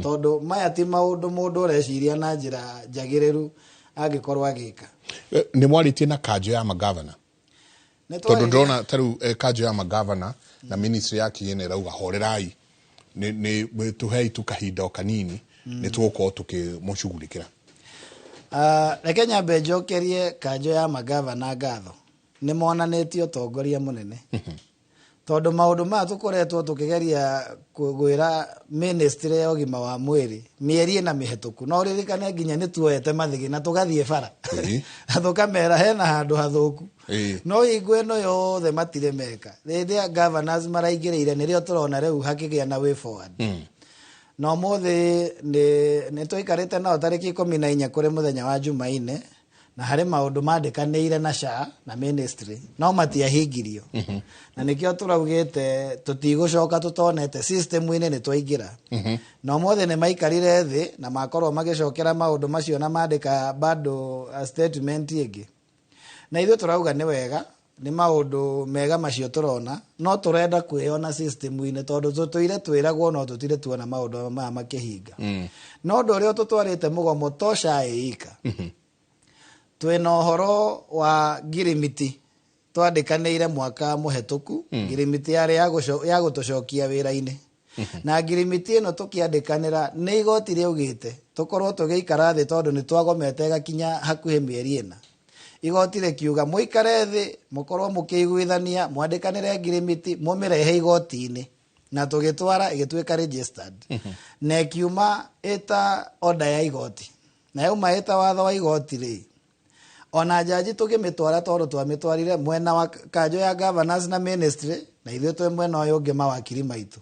tondũ maya ti maũndũ mũndũ ũreciria na njĩra njagĩrĩru angĩkorwo agĩka. Nĩ mwarĩtie na kanjũ ya magavana? Nĩ Tondũ twarĩrie. ndĩrona ta rĩu kanjũ ya magavana na ministry ya kĩgĩna ĩrauga horerai, nĩ tũhei tu kahinda o kanini, nĩ tũgũkorwo tũkĩmũcugurĩkĩra. Reke nyambe njokerie kanjũ ya magavana ngatho, nĩ monanĩtie ũtongoria mũnene, tondũ maũndũ maya tũkoretwo tũkĩgeria kwĩra ministry ya ũgima wa mwĩrĩ mĩeri ĩna mĩhetũku, no ũririkane nginya nĩ tuoete mathĩgĩ na tũgathiĩ bara na tũkamera hena handũ hathũku, no hingo ĩno yothe matirĩ meka. Rĩrĩa governors maraingĩrĩire nĩrĩo tũrona rĩu hakĩgĩa na way forward. Na ũmũthĩ nĩ tũikarĩte nao tarĩki 14 kũrĩ mũthenya wa Jumaine, na harĩ maũndũ mandĩkanĩire na SHA na ministry no matiahingirio, na nĩkĩo tũraugĩte tũtigũcoka tũtonete system-inĩ nĩ twaingĩra. Na ũmũthĩ nĩ maikarire thĩ na makorwo magĩcokera maũndũ macio na mandĩka bado statement ĩngĩ, na ithuĩ tũrauga nĩ wega, nĩ maũndũ mega macio tũrona, no tũrenda kwĩyona system-inĩ tondũ tũtũire twĩragwo no tũtirĩ tuona maũndũ maya makĩhinga. No ũndũ ũrĩa ũtũtwarĩte mũgomo to SHA ĩika, twĩna ũhoro wa ngirimiti Twandĩkanĩire mwaka mũhetũku ngirimiti yarĩ ya gũtũcokia wĩra-inĩ, na ngirimiti ĩno tũkĩandĩkanĩra nĩ igoti rĩaugĩte tũkorwo tũgĩikara thĩ, tondũ nĩ twagomete gakinya hakuhĩ mĩeri 4. Igoti rĩkiuga mũikare thĩ, mũkorwo mũkĩiguithania, mwandĩkanĩre ngirimiti, mũmĩrehe igoti-inĩ, na tũgĩtwara ĩgĩtuĩka registered na ĩkiuma ĩta order ya igoti. Na yauma ĩta watho wa igoti rĩ, ona jaji tũgĩmĩtwara, tondũ twamĩtwarire mwena wa kanjũ ya governors na ministry, na ithuĩ twĩ mwena ũyũ ũngĩ mawakiri maitũ,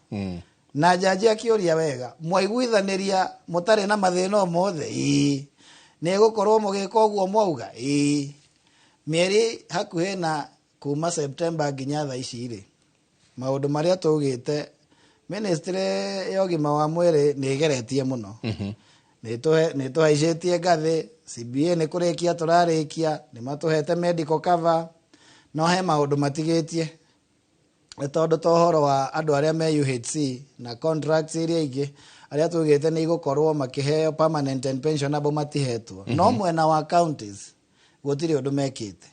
na jaji akĩũria wega, "Mwaiguithanĩria mũtarĩ na mathĩna o mothe?" "Ĩĩ." "Nĩ gũkorwo mũgĩka ũguo mwauga?" "Ĩĩ." Mĩeri hakuhĩ na kuma September nginya thaa ici rĩ, maũndũ marĩa tũgĩte, ministry ya ũgima wa mwĩrĩ nĩ ĩgeretie mũno, nĩ tũhaicĩtie ngathĩ. CBA nĩ kũrĩkia tũrarĩkia, nĩ matũhete medical cover, no he maũndũ matigĩtie, nĩ tondũ ta ũhoro wa andũ arĩa me UHC na contracts iria ingĩ arĩa tugĩte nĩ igũkorwo makĩheo permanent and pensionable matihetwo. No mwena wa counties gũtirĩ ũndũ mekĩte,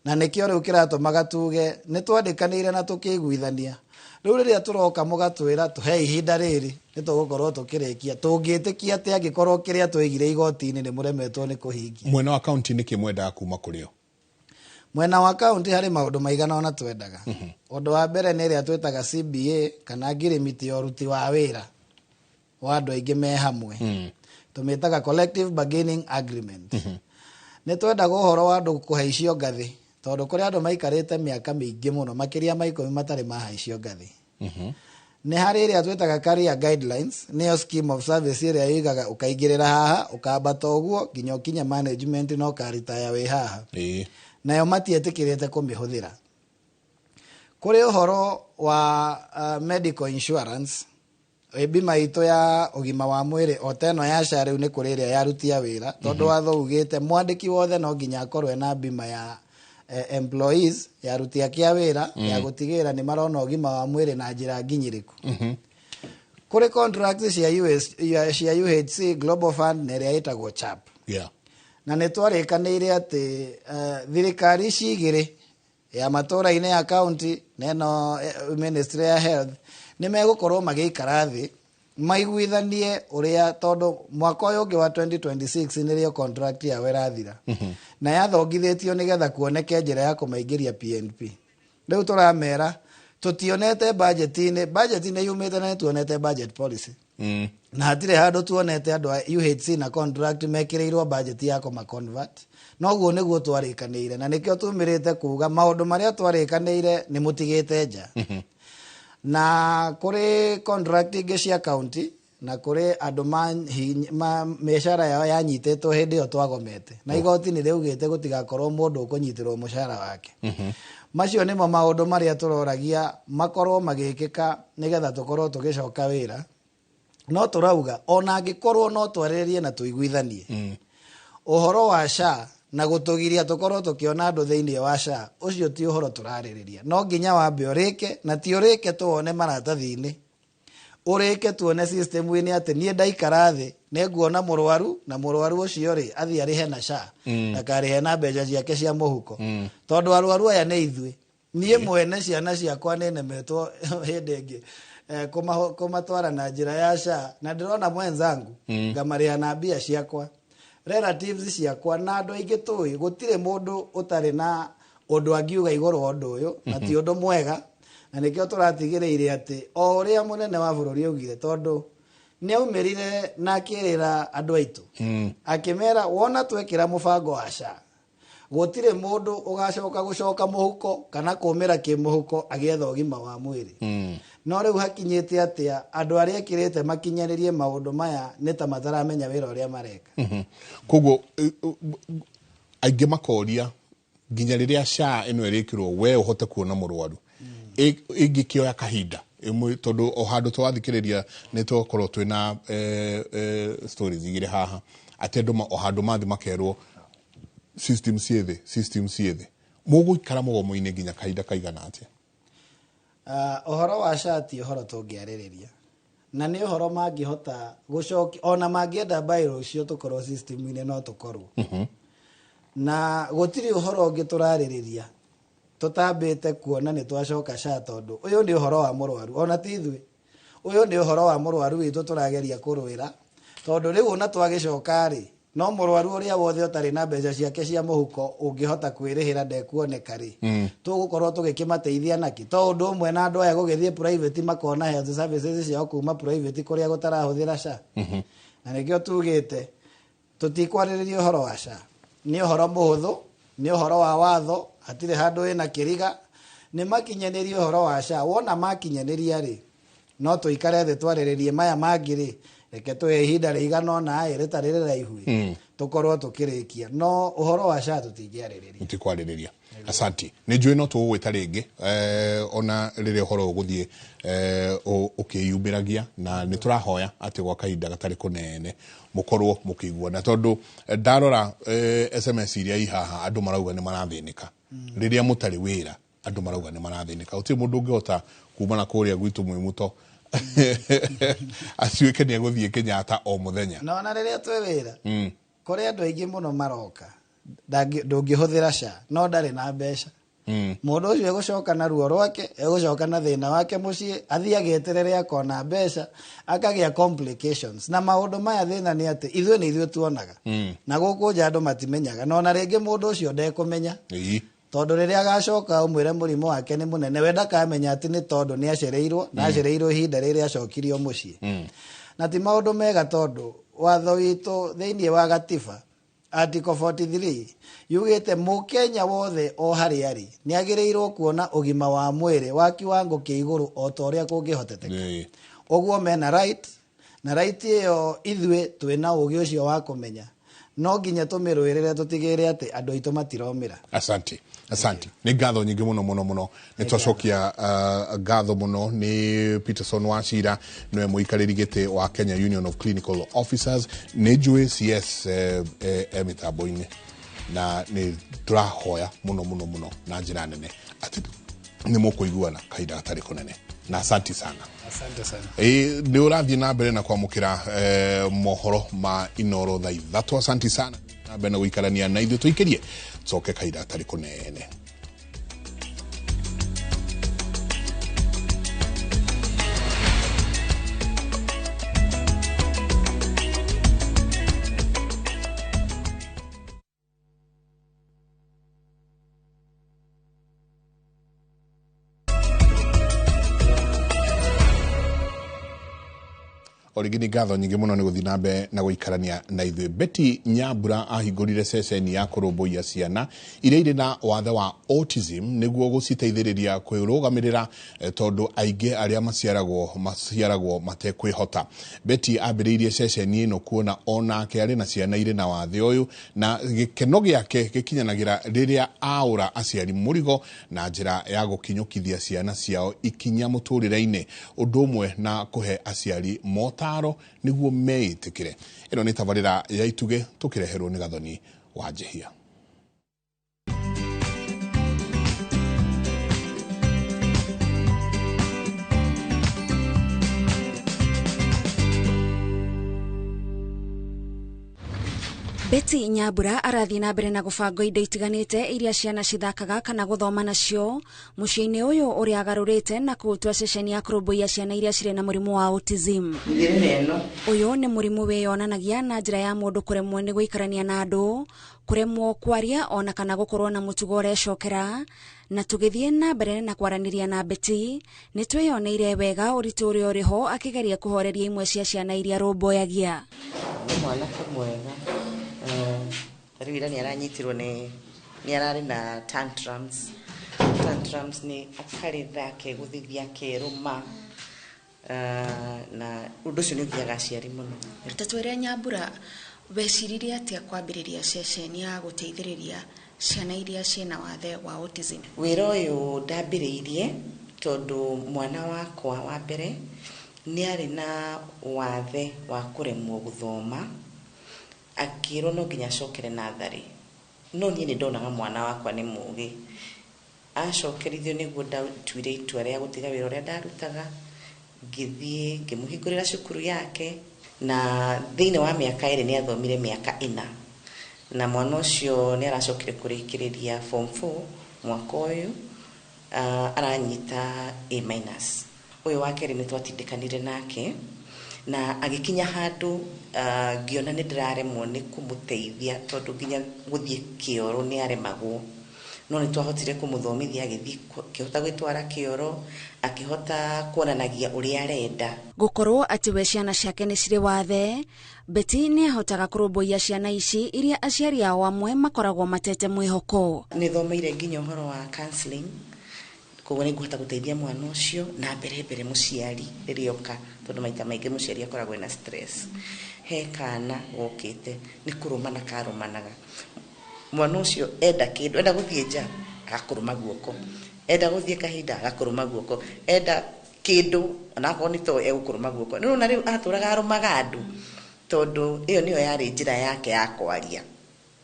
na nĩkĩo rĩu kĩratũmaga tuge nĩ twandĩkanĩire na tũkĩiguithania. Rĩu rĩrĩa tũroka mũgatwĩra tũhe ihinda rĩrĩ nĩ tũgũkorwo tũkĩrĩkia, tũngĩtĩkia atĩ angĩkorwo kĩrĩa tũigire igoti-inĩ nĩ mũremetwo nĩ kũhingia? Mwena wa kaunti nĩkĩ mwendaga kuma kũrĩ o? Mwena wa kaunti harĩ maũndũ maigana ũna twendaga. Ũndũ wa mbere nĩ ĩrĩa twĩtaga CBA kana ngirimiti ya ũruti wa wĩra wa andũ aingĩ me hamwe, tũmĩtaga collective bargaining agreement. Nĩ twendaga ũhoro wa andũ kũhaicio ngathĩ, tondũ kũrĩ andũ maikarĩte mĩaka mĩingĩ mũno, makĩria ma 10, matarĩ mahaicio ngathĩ. Nĩ harĩ ĩrĩa twĩtaga career guidelines, nĩyo scheme of service ĩrĩa yugaga ũkaingĩrĩra haha, ũkambata ũguo nginya ũkinye management na ũkaritaya wĩ haha. Nayo matietĩkĩrĩte kũmĩhũthĩra. Kũrĩ ũhoro wa medical insurance, bima itũ ya ũgima wa mwĩrĩ o ta ĩno ya SHA. Rĩu nĩ kũrĩ ĩrĩa yarutia wĩra, tondũ watho ugĩte mwandĩki wothe no nginya akorwo ena bima ya employees, ya aruti ake a wĩra, ya gũtigĩrĩra nĩ marona ũgima wa mwĩrĩ na njĩra nginyĩrĩku. Kũrĩ contracts cia US, cia UHC, Global Fund na ĩrĩa ĩtagwo CHAP, na nĩ twarĩkanĩire atĩ thirikari ici igĩrĩ, ya matũra-inĩ ya county na ĩno ministry ya health, nĩ megũkorwo magĩikara thĩ maiguithanie ũrĩa, tondũ mwaka ũyũ ũngĩ wa 2026 nĩrĩo contract yao ĩrathira, na yathongithĩtio nĩgetha kuoneke njĩra ya kũmaingĩria PNP. Rĩu tũramera tũtionete budget-inĩ, budget nĩ yumĩte na nĩ tuonete budget policy, na hatirĩ handũ tuonete andũ a UHC na contract mekĩrĩirwo budget ya kũma convert. Noguo nĩguo twarĩkanĩire, na nĩkĩo tumĩrĩte kuga maũndũ marĩa twarĩkanĩire nĩ mũtigĩte nja. Na kũrĩ contract ingĩ cia county, na kũrĩ andũ ma mĩcara yao yanyitĩtwo hĩndĩ ĩyo twagomete, na igoti nĩ rĩaugĩte gũtigakorwo mũndũ ũkũnyitĩrwo mũcara wake. Macio nĩmo maũndũ marĩa tũroragia makorwo magĩkĩka nĩgetha tũkorwo tũgĩcoka wĩra. No tũrauga ona angĩkorwo no twarĩrĩrie na tũiguithanie ũhoro wa SHA na gũtũgiria tũkorwo tũkĩona andũ thĩinĩ wa SHA, ũcio ti ũhoro tũrarĩrĩria. No nginya wambe ũrĩke, na ti ũrĩke tuone maratathi-inĩ, ũrĩke tuone system-inĩ atĩ niĩ ndaikara thĩ nĩ nguona mũrwaru, na mũrwaru ũcio rĩ, athiĩ arĩhe na SHA, ndakarĩhe na mbeca ciake cia mũhuko, tondũ arwaru aya nĩ ithuĩ. Niĩ mwene ciana ciakwa nĩ nemetwo hĩndĩ ĩngĩ kũmatwara na njĩra ya SHA, na ndĩrona mwenzangu ngamarĩha na mbia ciakwa, relatives ciakwa na andũ aingĩ tũĩ. Gũtirĩ mũndũ ũtarĩ na ũndũ angiuga igũrũ wa ũndũ ũyũ, na ti ũndũ mwega, na nĩkĩo tũratigĩrĩire atĩ o ũrĩa mũnene wa bũrũri augire, tondũ nĩ aumĩrire na akĩrĩra andũ aitũ, akĩmera wona twekĩra mũbango wa SHA, gũtirĩ mũndũ ũgacoka gũcoka mũhuko kana kũmĩra kĩmũhuko agĩetha ũgima wa mwĩrĩ. No rĩu hakinyĩte atĩa andũ arĩa ekĩrĩte makinyanĩrie maũndũ maya nĩ ta mataramenya wĩra ũrĩa mareka? Koguo aingĩ makoria nginya rĩrĩa SHA ĩno ĩrĩkĩrwo we ũhote kuona mũrwaru, ĩngĩkĩoya kahinda ĩmwe, tondũ o handũ twathikĩrĩria nĩ twakorwo twĩna stories igĩrĩ haha atĩ andũ o handũ mathi makerwo system ciĩ thĩ, system ciĩ thĩ. Mũgũikara mũgomo-inĩ nginya kahinda kaigana atĩa? Ũhoro wa SHA ti ũhoro tũngĩarĩrĩria, na nĩ ũhoro mangĩhota gũcokia. Ona mangĩenda by rũciũ tũkorwo system-inĩ, no tũkorwo, na gũtirĩ ũhoro ũngĩ tũrarĩrĩria. Tũtambĩte kuona nĩ twacoka SHA, tondũ ũyũ nĩ ũhoro wa mũrwaru, ona ti ithuĩ, ũyũ nĩ ũhoro wa mũrwaru witũ tũrageria kũrũĩra, tondũ rĩu ona twagĩcoka rĩ, no mũrwaru ũrĩa wothe ũtarĩ na mbeca ciake cia mũhuko ũngĩhota kwĩrĩhĩra ndekuoneka rĩ, tũgũkorwo tũgĩkĩmateithia naki? To ũndũ ũmwe na andũ aya gũgĩthiĩ private makona health services ciao kuma private kũrĩa gũtarahũthĩra SHA. Na nĩkĩo tugĩte tũtikwarĩrĩria ũhoro wa SHA. Nĩ ũhoro mũhũthũ, nĩ ũhoro wa watho, hatirĩ handũ wĩna kĩriga. Nĩ makinyanĩrie ũhoro wa SHA. Wona makinyanĩria rĩ, no tũikare thĩ twarĩrĩrie maya mangĩ rĩ, reke tũhe ihinda rĩigana ũna ĩ rĩtarĩ rĩraihu, tũkorwo tũkĩrĩkia. No ũhoro wa SHA tũtingĩarĩrĩria. Mũtikwarĩrĩria. Asanti. Nĩ njũĩ no tũgũgwĩta rĩngĩ, ona rĩrĩa ũhoro ũgũthiĩ ũkĩyumĩragia, na nĩ tũrahoya atĩ gwa kahinda gatarĩ kũnene mũkorwo mũkĩiguana, tondũ ndarora SMS iria i haha, andũ marauga nĩ marathĩnĩka. Rĩrĩa mũtarĩ wĩra, andũ marauga nĩ marathĩnĩka. Gũtirĩ mũndũ ũngĩhota kuma na kũrĩa gwitũ Mwĩmuto atuĩke nĩ egũthiĩ Kenyatta o mũthenya. Na ona rĩrĩa twĩ wĩra, kũrĩ andũ aingĩ mũno maroka ndũngĩhũthĩra SHA no ndarĩ na mbeca. Mũndũ ũcio egũcoka na ruo rwake, egũcoka na thĩna wake mũciĩ, athiĩ ageterere akona mbeca, akagĩa complications. Na maũndũ maya thĩna nĩ atĩ ithuĩ nĩ ithuĩ tuonaga, na gũkũ nja andũ matimenyaga, na ona rĩngĩ mũndũ ũcio ndekũmenya, tondũ rĩrĩa agacoka ũmwĩre mũrimũ wake nĩ mũnene, we ndakamenya atĩ nĩ tondũ nĩ acereirwo, na acereirwo ihinda rĩrĩa acokirio mũciĩ. Na ti maũndũ mega, tondũ watho witũ thĩinĩ wa gatiba Article 43 yugĩte mũkenya wothe o harĩa arĩ nĩ agĩrĩirwo kuona ũgima wa mwĩrĩ wa kiwango kĩa igũrũ o ta ũrĩa kũngĩhoteteka. Ũguo mena right, na right ĩyo ithuĩ twĩna ũgĩ ũcio wa kũmenya, no nginya tũmĩrũĩrĩre, tũtigĩrĩre atĩ andũ aitũ matiromĩra. Asante, asante. Nĩ ngatho nyingĩ mũno mũno mũno. Nĩ twacokia ngatho mũno nĩ Peterson Wachira, nĩwe mũikarĩri gĩtĩ wa Kenya Union of Clinical Officers. Nĩ njũĩ CS e mĩtambo-inĩ, na nĩ tũrahoya mũno mũno mũno na njĩra nene atĩ nĩ mũkũiguana kahinda gatarĩ kũnene, na asanti sana. Asante sana. Ĩ nĩ ũrathiĩ na mbere na kwamũkĩra mohoro ma Inoro thaa 3. Asanti sana na mbere na gũikarania na ithuĩ, tũikĩrie tũcoke kahinda gatarĩ kũnene. O rĩngĩ nĩ ngatho nyingĩ mũno nĩ gũthiĩ na mbere na gũikarania na ithuĩ. Betty Nyambura ahingũrire ceceni ya kũrũmbũiya ciana iria irĩ na wathe wa autism nĩguo gũciteithĩrĩria kwĩrũgamĩrĩra, tondũ aingĩ arĩa maciaragwo matekwĩhota. Betty ambĩrĩirie ceceni ĩno kuona onake arĩ na ciana irĩ na wathe ũyũ, na gĩkeno gĩake gĩkinyanagĩra rĩrĩa aũra aciari mũrigo na njĩra ya gũkinyũkithia ciana ciao ikinya mũtũrĩre-inĩ, ũndũ ũmwe na kũhe aciari motaro nĩguo meĩtĩkĩre. Ĩno nĩ tabarĩra ya Itugĩ tũkĩreherwo nĩ Gathoni wa Njehia. Betty Nyambura arathiĩ na mbere na gũbanga indo itiganĩte iria ciana cithakaga kana gũthoma nacio mũciĩ-inĩ ũyũ ũrĩa agarũrĩte na kũũtua ceceni ya kũrũmbũiya ciana iria cirĩ na mũrimũ wa autism. Ũyũ nĩ mũrimũ wĩyonanagia na njĩra ya mũndũ kũremwo nĩ gũikarania na andũ, kũremwo kwaria ona kana gũkorwo na mũtugo ũrecokera. Na tũgĩthiĩ na mbere na kwaranĩria na Betty, nĩ twĩyoneire wega ũritũ ũrĩa ũrĩ ho akĩgeria kũhoreria imwe cia ciana iria arũmbũyagia. Nĩ mwanake mwega, rĩu ira nĩ aranyitirwo nĩ ararĩ na tantrums. Tantrums nĩ akarĩra, akegũthithia, akerũma, na ũndũ ũcio nĩ ũgiaga aciari mũno. Ta twĩre Nyambura, weciririe atĩa kwambĩrĩria ceceni ya gũteithĩrĩria ciana iria ciĩna wathe wa autism? Wĩra ũyũ ndambĩrĩirie tondũ mwana wakwa wa mbere nĩ arĩ na wathe wa kũremwo gũthoma, akĩrwo no nginya acokere natharĩ. No niĩ nĩ ndonaga mwana wakwa nĩ mũgĩ. Acokerithio nĩguo ndatuire itua rĩa gũtiga wĩra ũrĩa ndarutaga, ngĩthiĩ ngĩmũhingũrĩra cukuru yake, na thĩinĩ wa mĩaka 2 nĩ athomire mĩaka 4, na mwana ũcio nĩ aracokire kũrĩkĩrĩria form 4 mwaka ũyũ. Aranyita A minus. Ũyũ wa kerĩ nĩ twatindĩkanire nake na agĩkinya handũ, ngĩona nĩ ndĩraremwo nĩ kũmũteithia tondũ nginya gũthiĩ kĩoro nĩ aremagwo, no nĩ twahotire kũmũthomithia, agĩthiĩ akĩhota gwĩtwara kĩoro, akĩhota kuonanagia ũrĩa arenda. Gũkorwo atĩ we ciana ciake nĩ cirĩ wathe, Betty nĩ ahotaga kũrũmbũiya ciana ici iria aciari ao amwe makoragwo matete mwĩhoko. Nĩ thomeire nginya ũhoro wa counseling, koguo nĩ ngũhota gũteithia mwana ũcio na mbere mbere mũciari rĩrĩa oka, tondũ maita maingĩ mũciari akoragwo ena stress. He kana gokĩte nĩ kũrũmana karũmanaga, mwana ũcio enda kĩndũ, enda gũthiĩ nja agakũrũma guoko, enda gũthiĩ kahinda agakũrũma guoko, enda kĩndũ onakorwo nĩ toy egũkũrũma guoko. Nĩ ũrona rĩu atũraga arũmaga andũ tondũ ĩyo nĩyo yarĩ njĩra yake ya kwaria.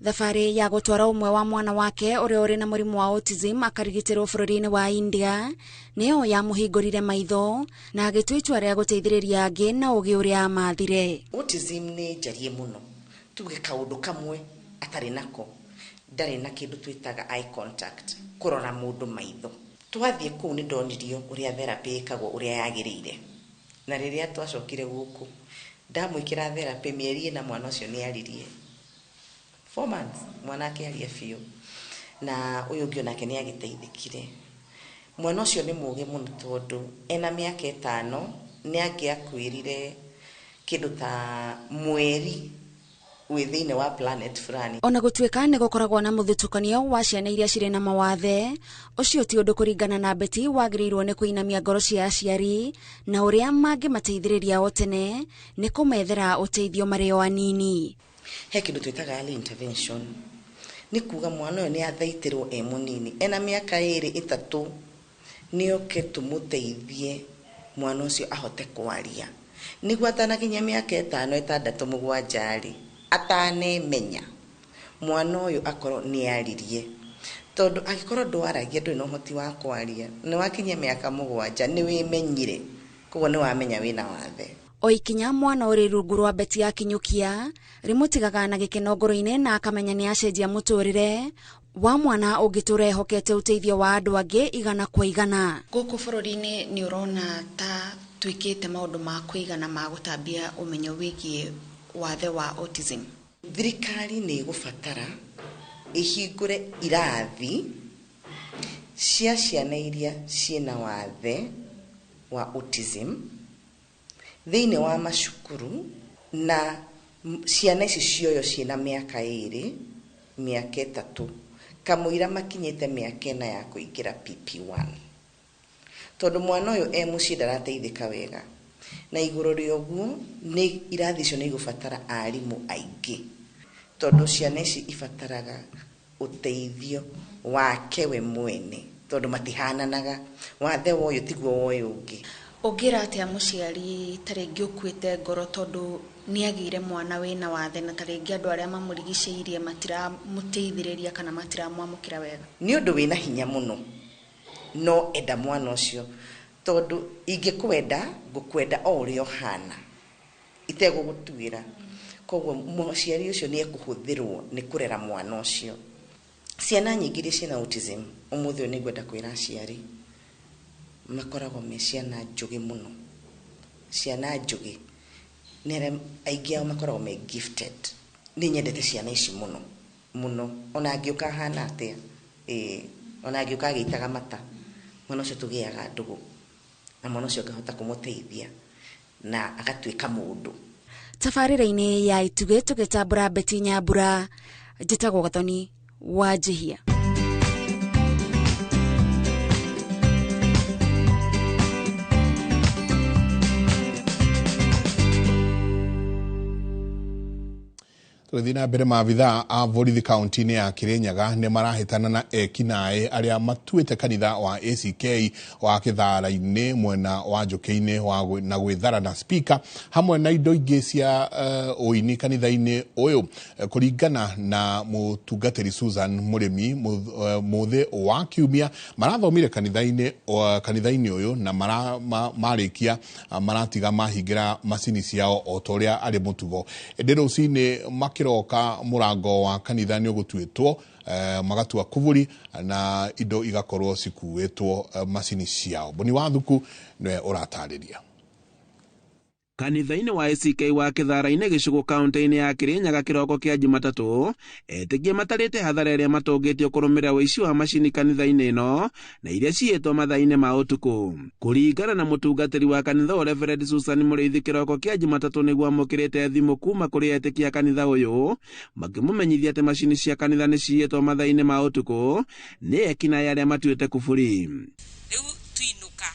Thabarĩ ya gũtwara ũmwe wa mwana wake ũrĩa ũrĩ na mũrimũ wa autism akarigitĩrwo bũrũri-inĩ wa India nĩyo yamũhingũrire maitho na agĩtua itua rĩa gũteithĩrĩria angĩ na ũgĩ ũrĩa amathire. Autism nĩ njarie mũno, tuge kaũndũ kamwe atarĩ nako, ndarĩ na kĩndũ twĩtaga eye contact, kũrora mũndũ maitho. Twathiĩ kũu nĩ ndonirio ũrĩa therapy ĩkagwo ũrĩa yagĩrĩire, na rĩrĩa twacokire gũkũ ndamwĩkĩra therapy mĩeri ĩna, mwana ũcio nĩ aririe 4 months, mwana akĩaria biũ, na ũyũ ũngĩ onake nĩ agĩteithĩkire. Mwana ũcio nĩ mũũgĩ mũno tondũ ena mĩaka 5 nĩ angĩakwĩrire kĩndũ ta mweri wĩ thĩinĩ wa planet fulani. Ona gũtuĩka nĩ gũkoragwo na mũthutũkanio wa ciana iria cirĩ na mawathe, ũcio ti ũndũ kũringana na Betty wagĩrĩirwo nĩ kũinamia ngoro cia aciari na ũrĩa mangĩmateithĩrĩria o tene nĩ kũmethera ũteithio marĩ o anini. He kĩndũ twĩtaga early intervention, nĩ kuga mwana ũyũ nĩ athaitĩrwo e mũnini, ena mĩaka 2 3, nĩ oke tũmũteithie mwana ũcio ahote kwaria, nĩguo atanakinyia mĩaka 5 6 7 rĩ, atanemenya mwana ũyũ akorwo nĩ aririe, tondũ angĩkorwo ndwaragia ndũrĩ na ũhoti wa kwaria, nĩ wakinyia mĩaka 7 nĩ wĩmenyire, koguo nĩ wamenya wĩna wathe. O ikinya mwana ũrĩ rungu rwa Betty akinyũkia rĩmũtigaga na gĩkeno ngoro-inĩ na akamenya nĩ acenjia mũtũrĩre wa mwana ũngĩtũra ehokete ũteithio wa andũ angĩ 100 kwa 100. Gũkũ bũrũri-inĩ nĩ ũrona ta twĩkĩte maũndũ ma kũigana ma gũtambia ũmenyo wĩgiĩ wathe wa autism? Thirikari nĩ ĩgũbatara ĩhingũre irathi cia ciana iria ciĩna wathe wa autism thĩinĩ wa macukuru, na ciana ici cioyo ciĩna mĩaka 2 mĩaka 3 kamũira makinyĩte mĩaka 4 ya kũingĩra PP1, tondũ mwana ũyũ e mũciĩ ndarateithĩka wega, na igũrũ rĩa ũguo nĩ irathi icio nĩ igũbatara arimũ aingĩ, tondũ ciana ici ibataraga ũteithio wake we mwene, tondũ matihananaga, wathe wa ũyũ tiguo wa ũyũ ũngĩ. Ũngĩra atĩa mũciari ta rĩngĩ ũkuĩte ngoro tondũ nĩ agĩire mwana wĩna wathe na ta rĩngĩ andũ arĩa mamũrigicĩirie matiramũteithĩrĩria kana matiramwamũkĩra wega? Nĩ ũndũ wĩna hinya mũno, no enda mwana ũcio, tondũ ingĩkwenda ngũkwenda o ũrĩa ũhana itegũgũtuĩra, koguo mũciari ũcio nĩ ekũhũthĩrwo nĩ kũrera mwana ũcio. Ciana nyingĩ iria ciĩna autism ũmũthĩ ũyũ nĩ ngwenda kwĩra aciari makoragwo me ciana njũgĩ mũno, ciana njũgĩ nĩ arĩa aingĩ ao makoragwo me gifted. Nĩ nyendete ciana ici mũno mũno, ona angĩũka ahana atĩa, ona angĩũka agĩitaga mata, mwana ũcio tũgĩaga ndũgũ na mwana ũcio ngahota kũmũteithia na agatuĩka mũndũ. Tabarĩra-inĩ ya Itugĩ tũgĩtambũra Betty Nyambura, njĩtagwo Gathoni wa Njihia. Tũgĩthiĩ na mbere, maabithaa a borithi kaunti-inĩ ya Kirinyaga nĩ marahĩtana na ekinaĩ arĩa matuĩte kanitha wa ACK wa Kĩthara-inĩ mwena wa Njũkĩ-inĩ na gwĩthara na speaker hamwe na indo ingĩ cia ũini kanitha-inĩ ũyũ. Kũringana na mũtungatĩri Susan Mũrĩmi, mũthĩ wa kiumia marathomire kanitha-inĩ ũyũ na marĩkia maratiga mahingĩra macini ciao o ta ũrĩa arĩ mũtugo. Ĩndĩ rũcinĩ makĩroka mũrango wa kanitha nĩ ũgũtuĩtwo magatua kuburi na indo igakorwo cikuĩtwo macini ciao. Boni Wathuku nĩwe ũratarĩria. Kanitha-inĩ wa ACK wa Kĩthara-inĩ gĩcigo kaunti-inĩ ya Kirinyaga kĩroko kĩa Jumatatũ, etĩkia matarĩte hathara ĩrĩa matũngĩtio kũrũmĩrĩra ũici wa macini kanitha-inĩ ĩno na iria ciĩtwo mathaa-inĩ ma ũtukũ. Kũringana na mũtungatĩri wa kanitha ũyũ Reverend Susan Mũrĩithi, kĩroko kĩa Jumatatũ nĩguo amũkĩrĩte thimũ kuma kũrĩ etĩkia kanitha ũyũ makĩmũmenyithia atĩ macini cia kanitha nĩ ciĩtwo mathaa-inĩ ma ũtukũ nĩ ekinaĩ arĩa matuĩte kuburi. Rĩu tuinũka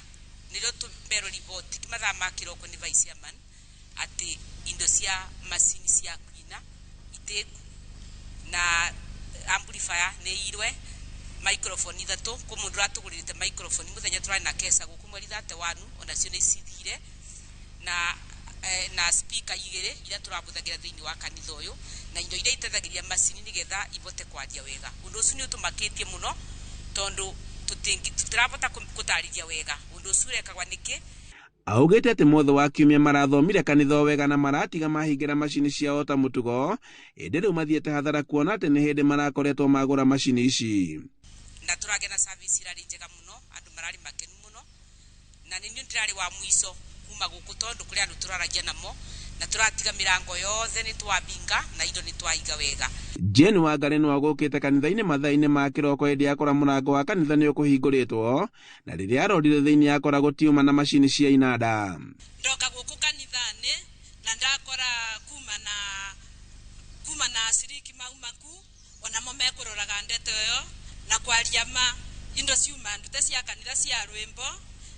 nĩrĩo tũmerwo riboti mathaa ma kĩroko nĩ vice chairman atĩ indo cia macini cia kuina iteku na amplifier nĩ irwe microphone ithatũ kũ mũndũ ũratũgũrĩrĩte microphone mũthenya tũrarĩ na kesa gũkũ mweri 31 onacio nĩ cithire na speaker igĩrĩ iria tũrabũthagĩra thĩinĩ wa kanitha ũyũ na indo iria iteithagĩrĩria macini nĩgetha ivote kwaria wega. Ũndũ ũcio nĩ ũtũmakĩtie mũno tondũ tũtirabota gũtarĩria wega ũndũ ũcio ũrekagwa nĩkĩ. Augĩte atĩ mwothe wa kiumia marathomire kanitha wega na maratiga mahingĩra macini ciao ta mũtugo, ĩndĩ rĩu mathiĩte hathara kuona atĩ nĩ hĩndĩ marakoretwo magũra macini ici. Na tũragĩa na service irarĩ njega mũno, andũ mararĩ makenu mũno, na nĩ niĩ ndĩrarĩ wa mũico kuma gũkũ tondũ kũrĩ andũ tũraragia namo na tũratiga mĩrango yothe nĩ twabinga na indo nĩ twaiga wega. Jane Wangari nĩ wagũkĩte kanitha-inĩ mathaa-inĩ ma kĩroko hĩndĩ akora mũrango wa kanitha nĩ ũkũhingũrĩtwo na rĩrĩa arorire thĩinĩ akora gũtiuma na macini cia inanda. Ndoka gũkũ kanitha-inĩ na ndakora kuma na aciriki maumaku onamo mekũroraga ndeto ĩyo na kwaria ma indo ciuma ndute cia kanitha cia rwĩmbo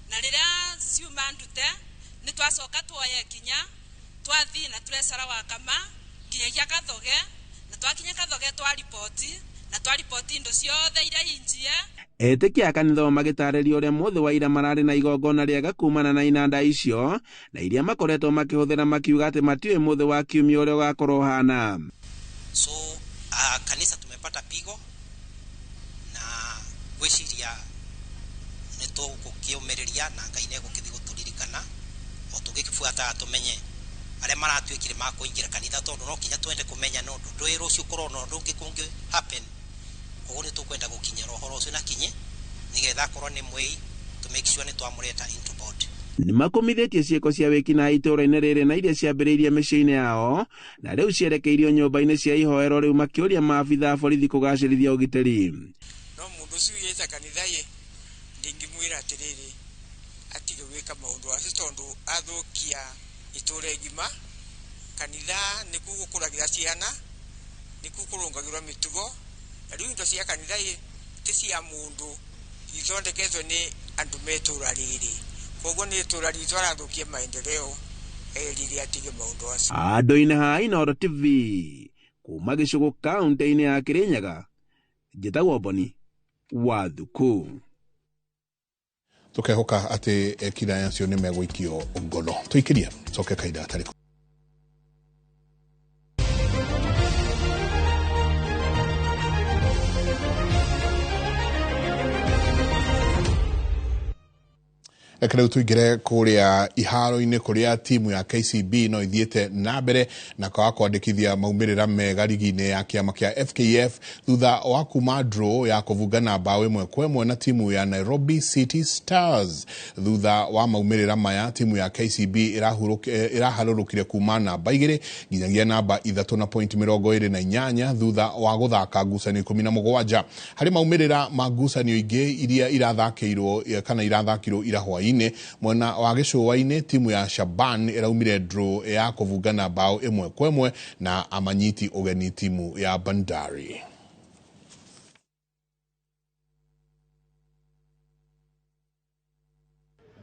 na rĩrĩa ciuma ndute nĩ twacoka tuoye kinya twathi na turesara wa kama kinyagia Kathoge na twakinya Kathoge twaripoti na twaripoti indo ciothe iria injie. Etĩkia a kanitha magĩtarĩria ũrĩa mũthĩ wa ira mararĩ na igongona rĩega kumana na inanda icio na iria makoretwo makĩhũthĩra makiuga atĩ matiũĩ mũthĩ wa kiumia ũrĩa ũgakorwo ũhana. So kanisa tumepata pigo na gwĩciria nĩ tũgũkĩũmĩrĩria na Ngai nĩ egũkĩthiĩ gũtũririkana o tũgĩbuataga tũmenye arĩa maratuĩkire ma kũingĩra kanitha tondũ no kinya twende kũmenya no ndũĩ rũciũ korwo no ũndũ ũngĩ kũngĩ happen. Koguo nĩ tũkwenda gũkinyĩra ũhoro ũcio na kinyi nĩgetha akorwo nĩ mwĩi to make sure nĩ twamũreta into board. Nĩ makomithĩtie ciĩko cia wĩkinaĩ itũũra-inĩ rĩrĩ na iria ciambĩrĩirie mĩciĩ-inĩ yao na rĩu cierekeirio nyũmba-inĩ cia ihoero rĩu makĩũria maabitha a borithi kũgacĩrithia ũgitĩri. No mũndũ ũcio wĩte kanitha ĩ ndingĩmwĩra atĩrĩrĩ atige gwĩka maũndũ acio tondũ athũkia itũũra igima. Kanitha nĩkuo gũkũragĩra ciana, nĩkuo kũrũngagĩrwo mĩtugo, na rĩu indo cia kanitha ĩ ti cia mũndũ, ithondeketwo nĩ andũ me itũũra rĩrĩ. Koguo nĩ itũũra ritũ arathũkia maendeleo erire atige maũndũ acio. Andũ-inĩ ha Inooro TV kuma gĩcigo kaunti-inĩ ya Kirinyaga, njĩtagwo Boni Wathuku. Tukehoka atĩ ekinaĩ acio nĩ megũikio ngono. Tũikĩrie coke kahinda gatarĩ. Reke rĩu tũingĩre kũrĩa iharo-inĩ kũrĩa timu ya KCB no ithiĩte na mbere na kwaga kwandĩkithia maumĩrĩra mega rigi-inĩ ya kĩama kĩa FKF thutha wa kuma draw ya kũbungana bao 1-1 na timu ya Nairobi City Stars. Thutha wa maumĩrĩra maya timu ya KCB ĩraharũrũkire kuma namba 2 nginyagia namba 3 na point 28 thutha wa gũthaka ngucanio 17. Harĩ maumĩrĩra ma ngucanio ingĩ iria irathakĩirwo kana irathakirwo ira hwaĩ-inĩ mwena wa gĩcũa-inĩ timu ya Shaban ĩraumire draw ya kũbungana bao 1-1 na amanyiti ũgeni timu ya Bandari.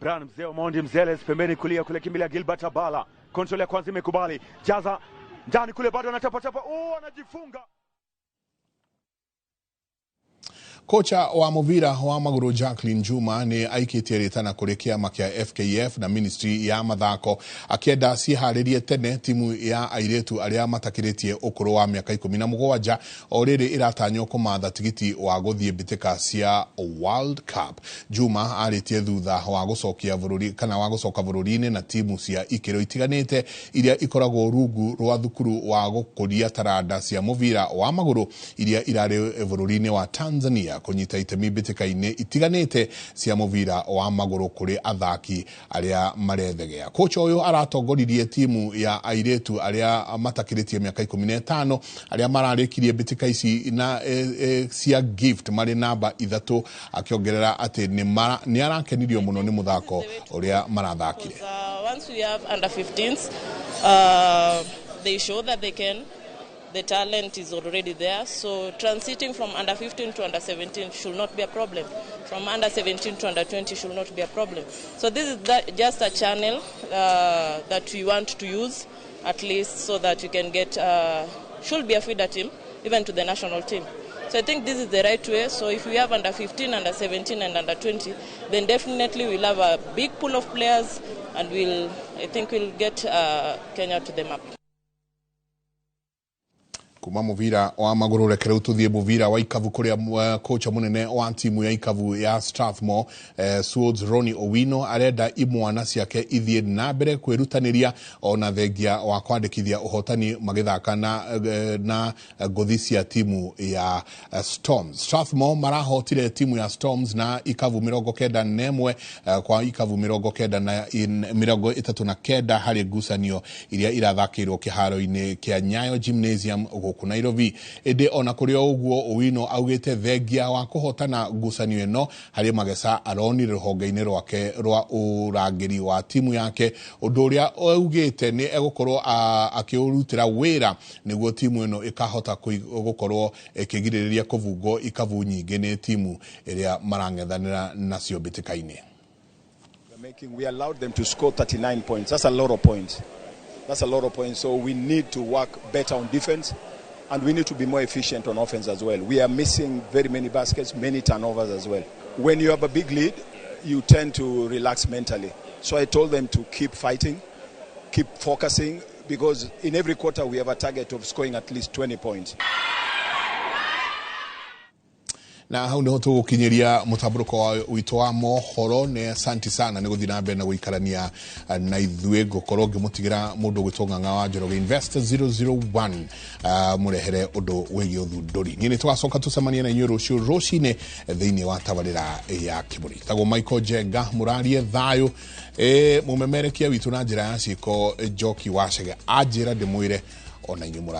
Brian Mzee Omondi Mzeles pembeni kulia kule kimbilia Gilbert Abala. Kontrol ya kwanza imekubali. Jaza ndani kule bado anatapa tapa. Oh, anajifunga. Kocha wa muvira wa maguru Jacqueline Juma ni aikitie ritana kuri kiama kia FKF na ministry ya mathako akienda ciharirie tene timu ya airitu aria matakiritie ukuru wa miaka 17 o riri iratanywo kumatha tigiti wa guthie mbitika cia World Cup. Juma aritie thutha wa gucokia bururi kana wa gucoka bururi-ini na timu cia ikiro itiganite iria ikoragwo rungu rwa thukuru wa gukuria taranda cia muvira wa maguru iria irari bururi-ini wa Tanzania kunyita itemi mbĩtĩka-inĩ itiganĩte cia mũbira wa magũrũ kũrĩ athaki arĩa marethegea. Kocha ũyũ aratongoririe timu ya airĩtu arĩa matakĩrĩtie mĩaka 15 arĩa mararĩkirie mbĩtĩka ici na cia Gift marĩ namba 3, akĩongerera atĩ nĩ arakenirio mũno nĩ mũthako ũrĩa marathakire. Once we have under 15s, they show that they can. The talent is already there, so transiting from under 15 to under 17 should not be a problem. From under 17 to under 20 should not be a problem. So this is just a channel that we want to use, at least so that you can get, should be a feeder team, even to the national team. So I think this is the right way. So if we have under 15, under 17 and under 20, then definitely we'll have a big pool of players, and I think we'll get Kenya to the map. Kuma muvira wa maguru reke riu tuthie muvira wa ikabu kuria kocha munene wa timu ya ikabu ya Strathmore Swords Ronnie Owino arenda imwana ciake ithie na mbere kwirutaniria ona thengia wa kwandikithia uhotani magithaka na ngothi cia timu ya Storms. Strathmore marahotire timu ya Storms na ikabu 91 kwa ikabu 39 hari ngucanio iria irathakirwo kiharo-ini kia Nyayo Gymnasium guku Nairobi. Indi ona kuri o uguo Owino augite thengia wa kuhotana ngucanio ino hari mageca aronire ruhonge-ini rwake rwa urangiri wa timu yake, undu uria augite ni egukorwo akiurutira wira niguo timu ino ikahota gukorwo ikigiririria kuvungwo ikabu nyingi ni timu iria marang'ethanira nacio mbĩtĩka-inĩ. We allowed them to score 39 points. That's a lot of points. That's a lot of points. So we need to work better on defense, and we need to be more efficient on offense as well. We are missing very many baskets, many turnovers as well. When you have a big lead, you tend to relax mentally. So I told them to keep fighting, keep focusing, because in every quarter we have a target of scoring at least 20 points. Na hau niho tugukinyiria mutamburuko witu wa mohoro. Ni asanti sana ni guthii na mbere na guikarania na ithuĩ. Ngukorwo ngĩmũtigĩra mũndũ ũgwĩtwo Ng'ang'a wa Njoroge Investor 001 mũrehere ũndũ wĩgiĩ ũthundũri. Niĩ nĩ tũgacoka tũcemanie na inyuĩ rũciũ rũcinĩ thĩinĩ wa tabarĩra ya Kĩmũrĩ. Tagwo Michael Njenga, mũrarie thayũ, mũmemerekia witũ na njĩra ya ciĩko Njoki Wacege anjĩra ndĩmwĩre ona inyuĩ mũrarie.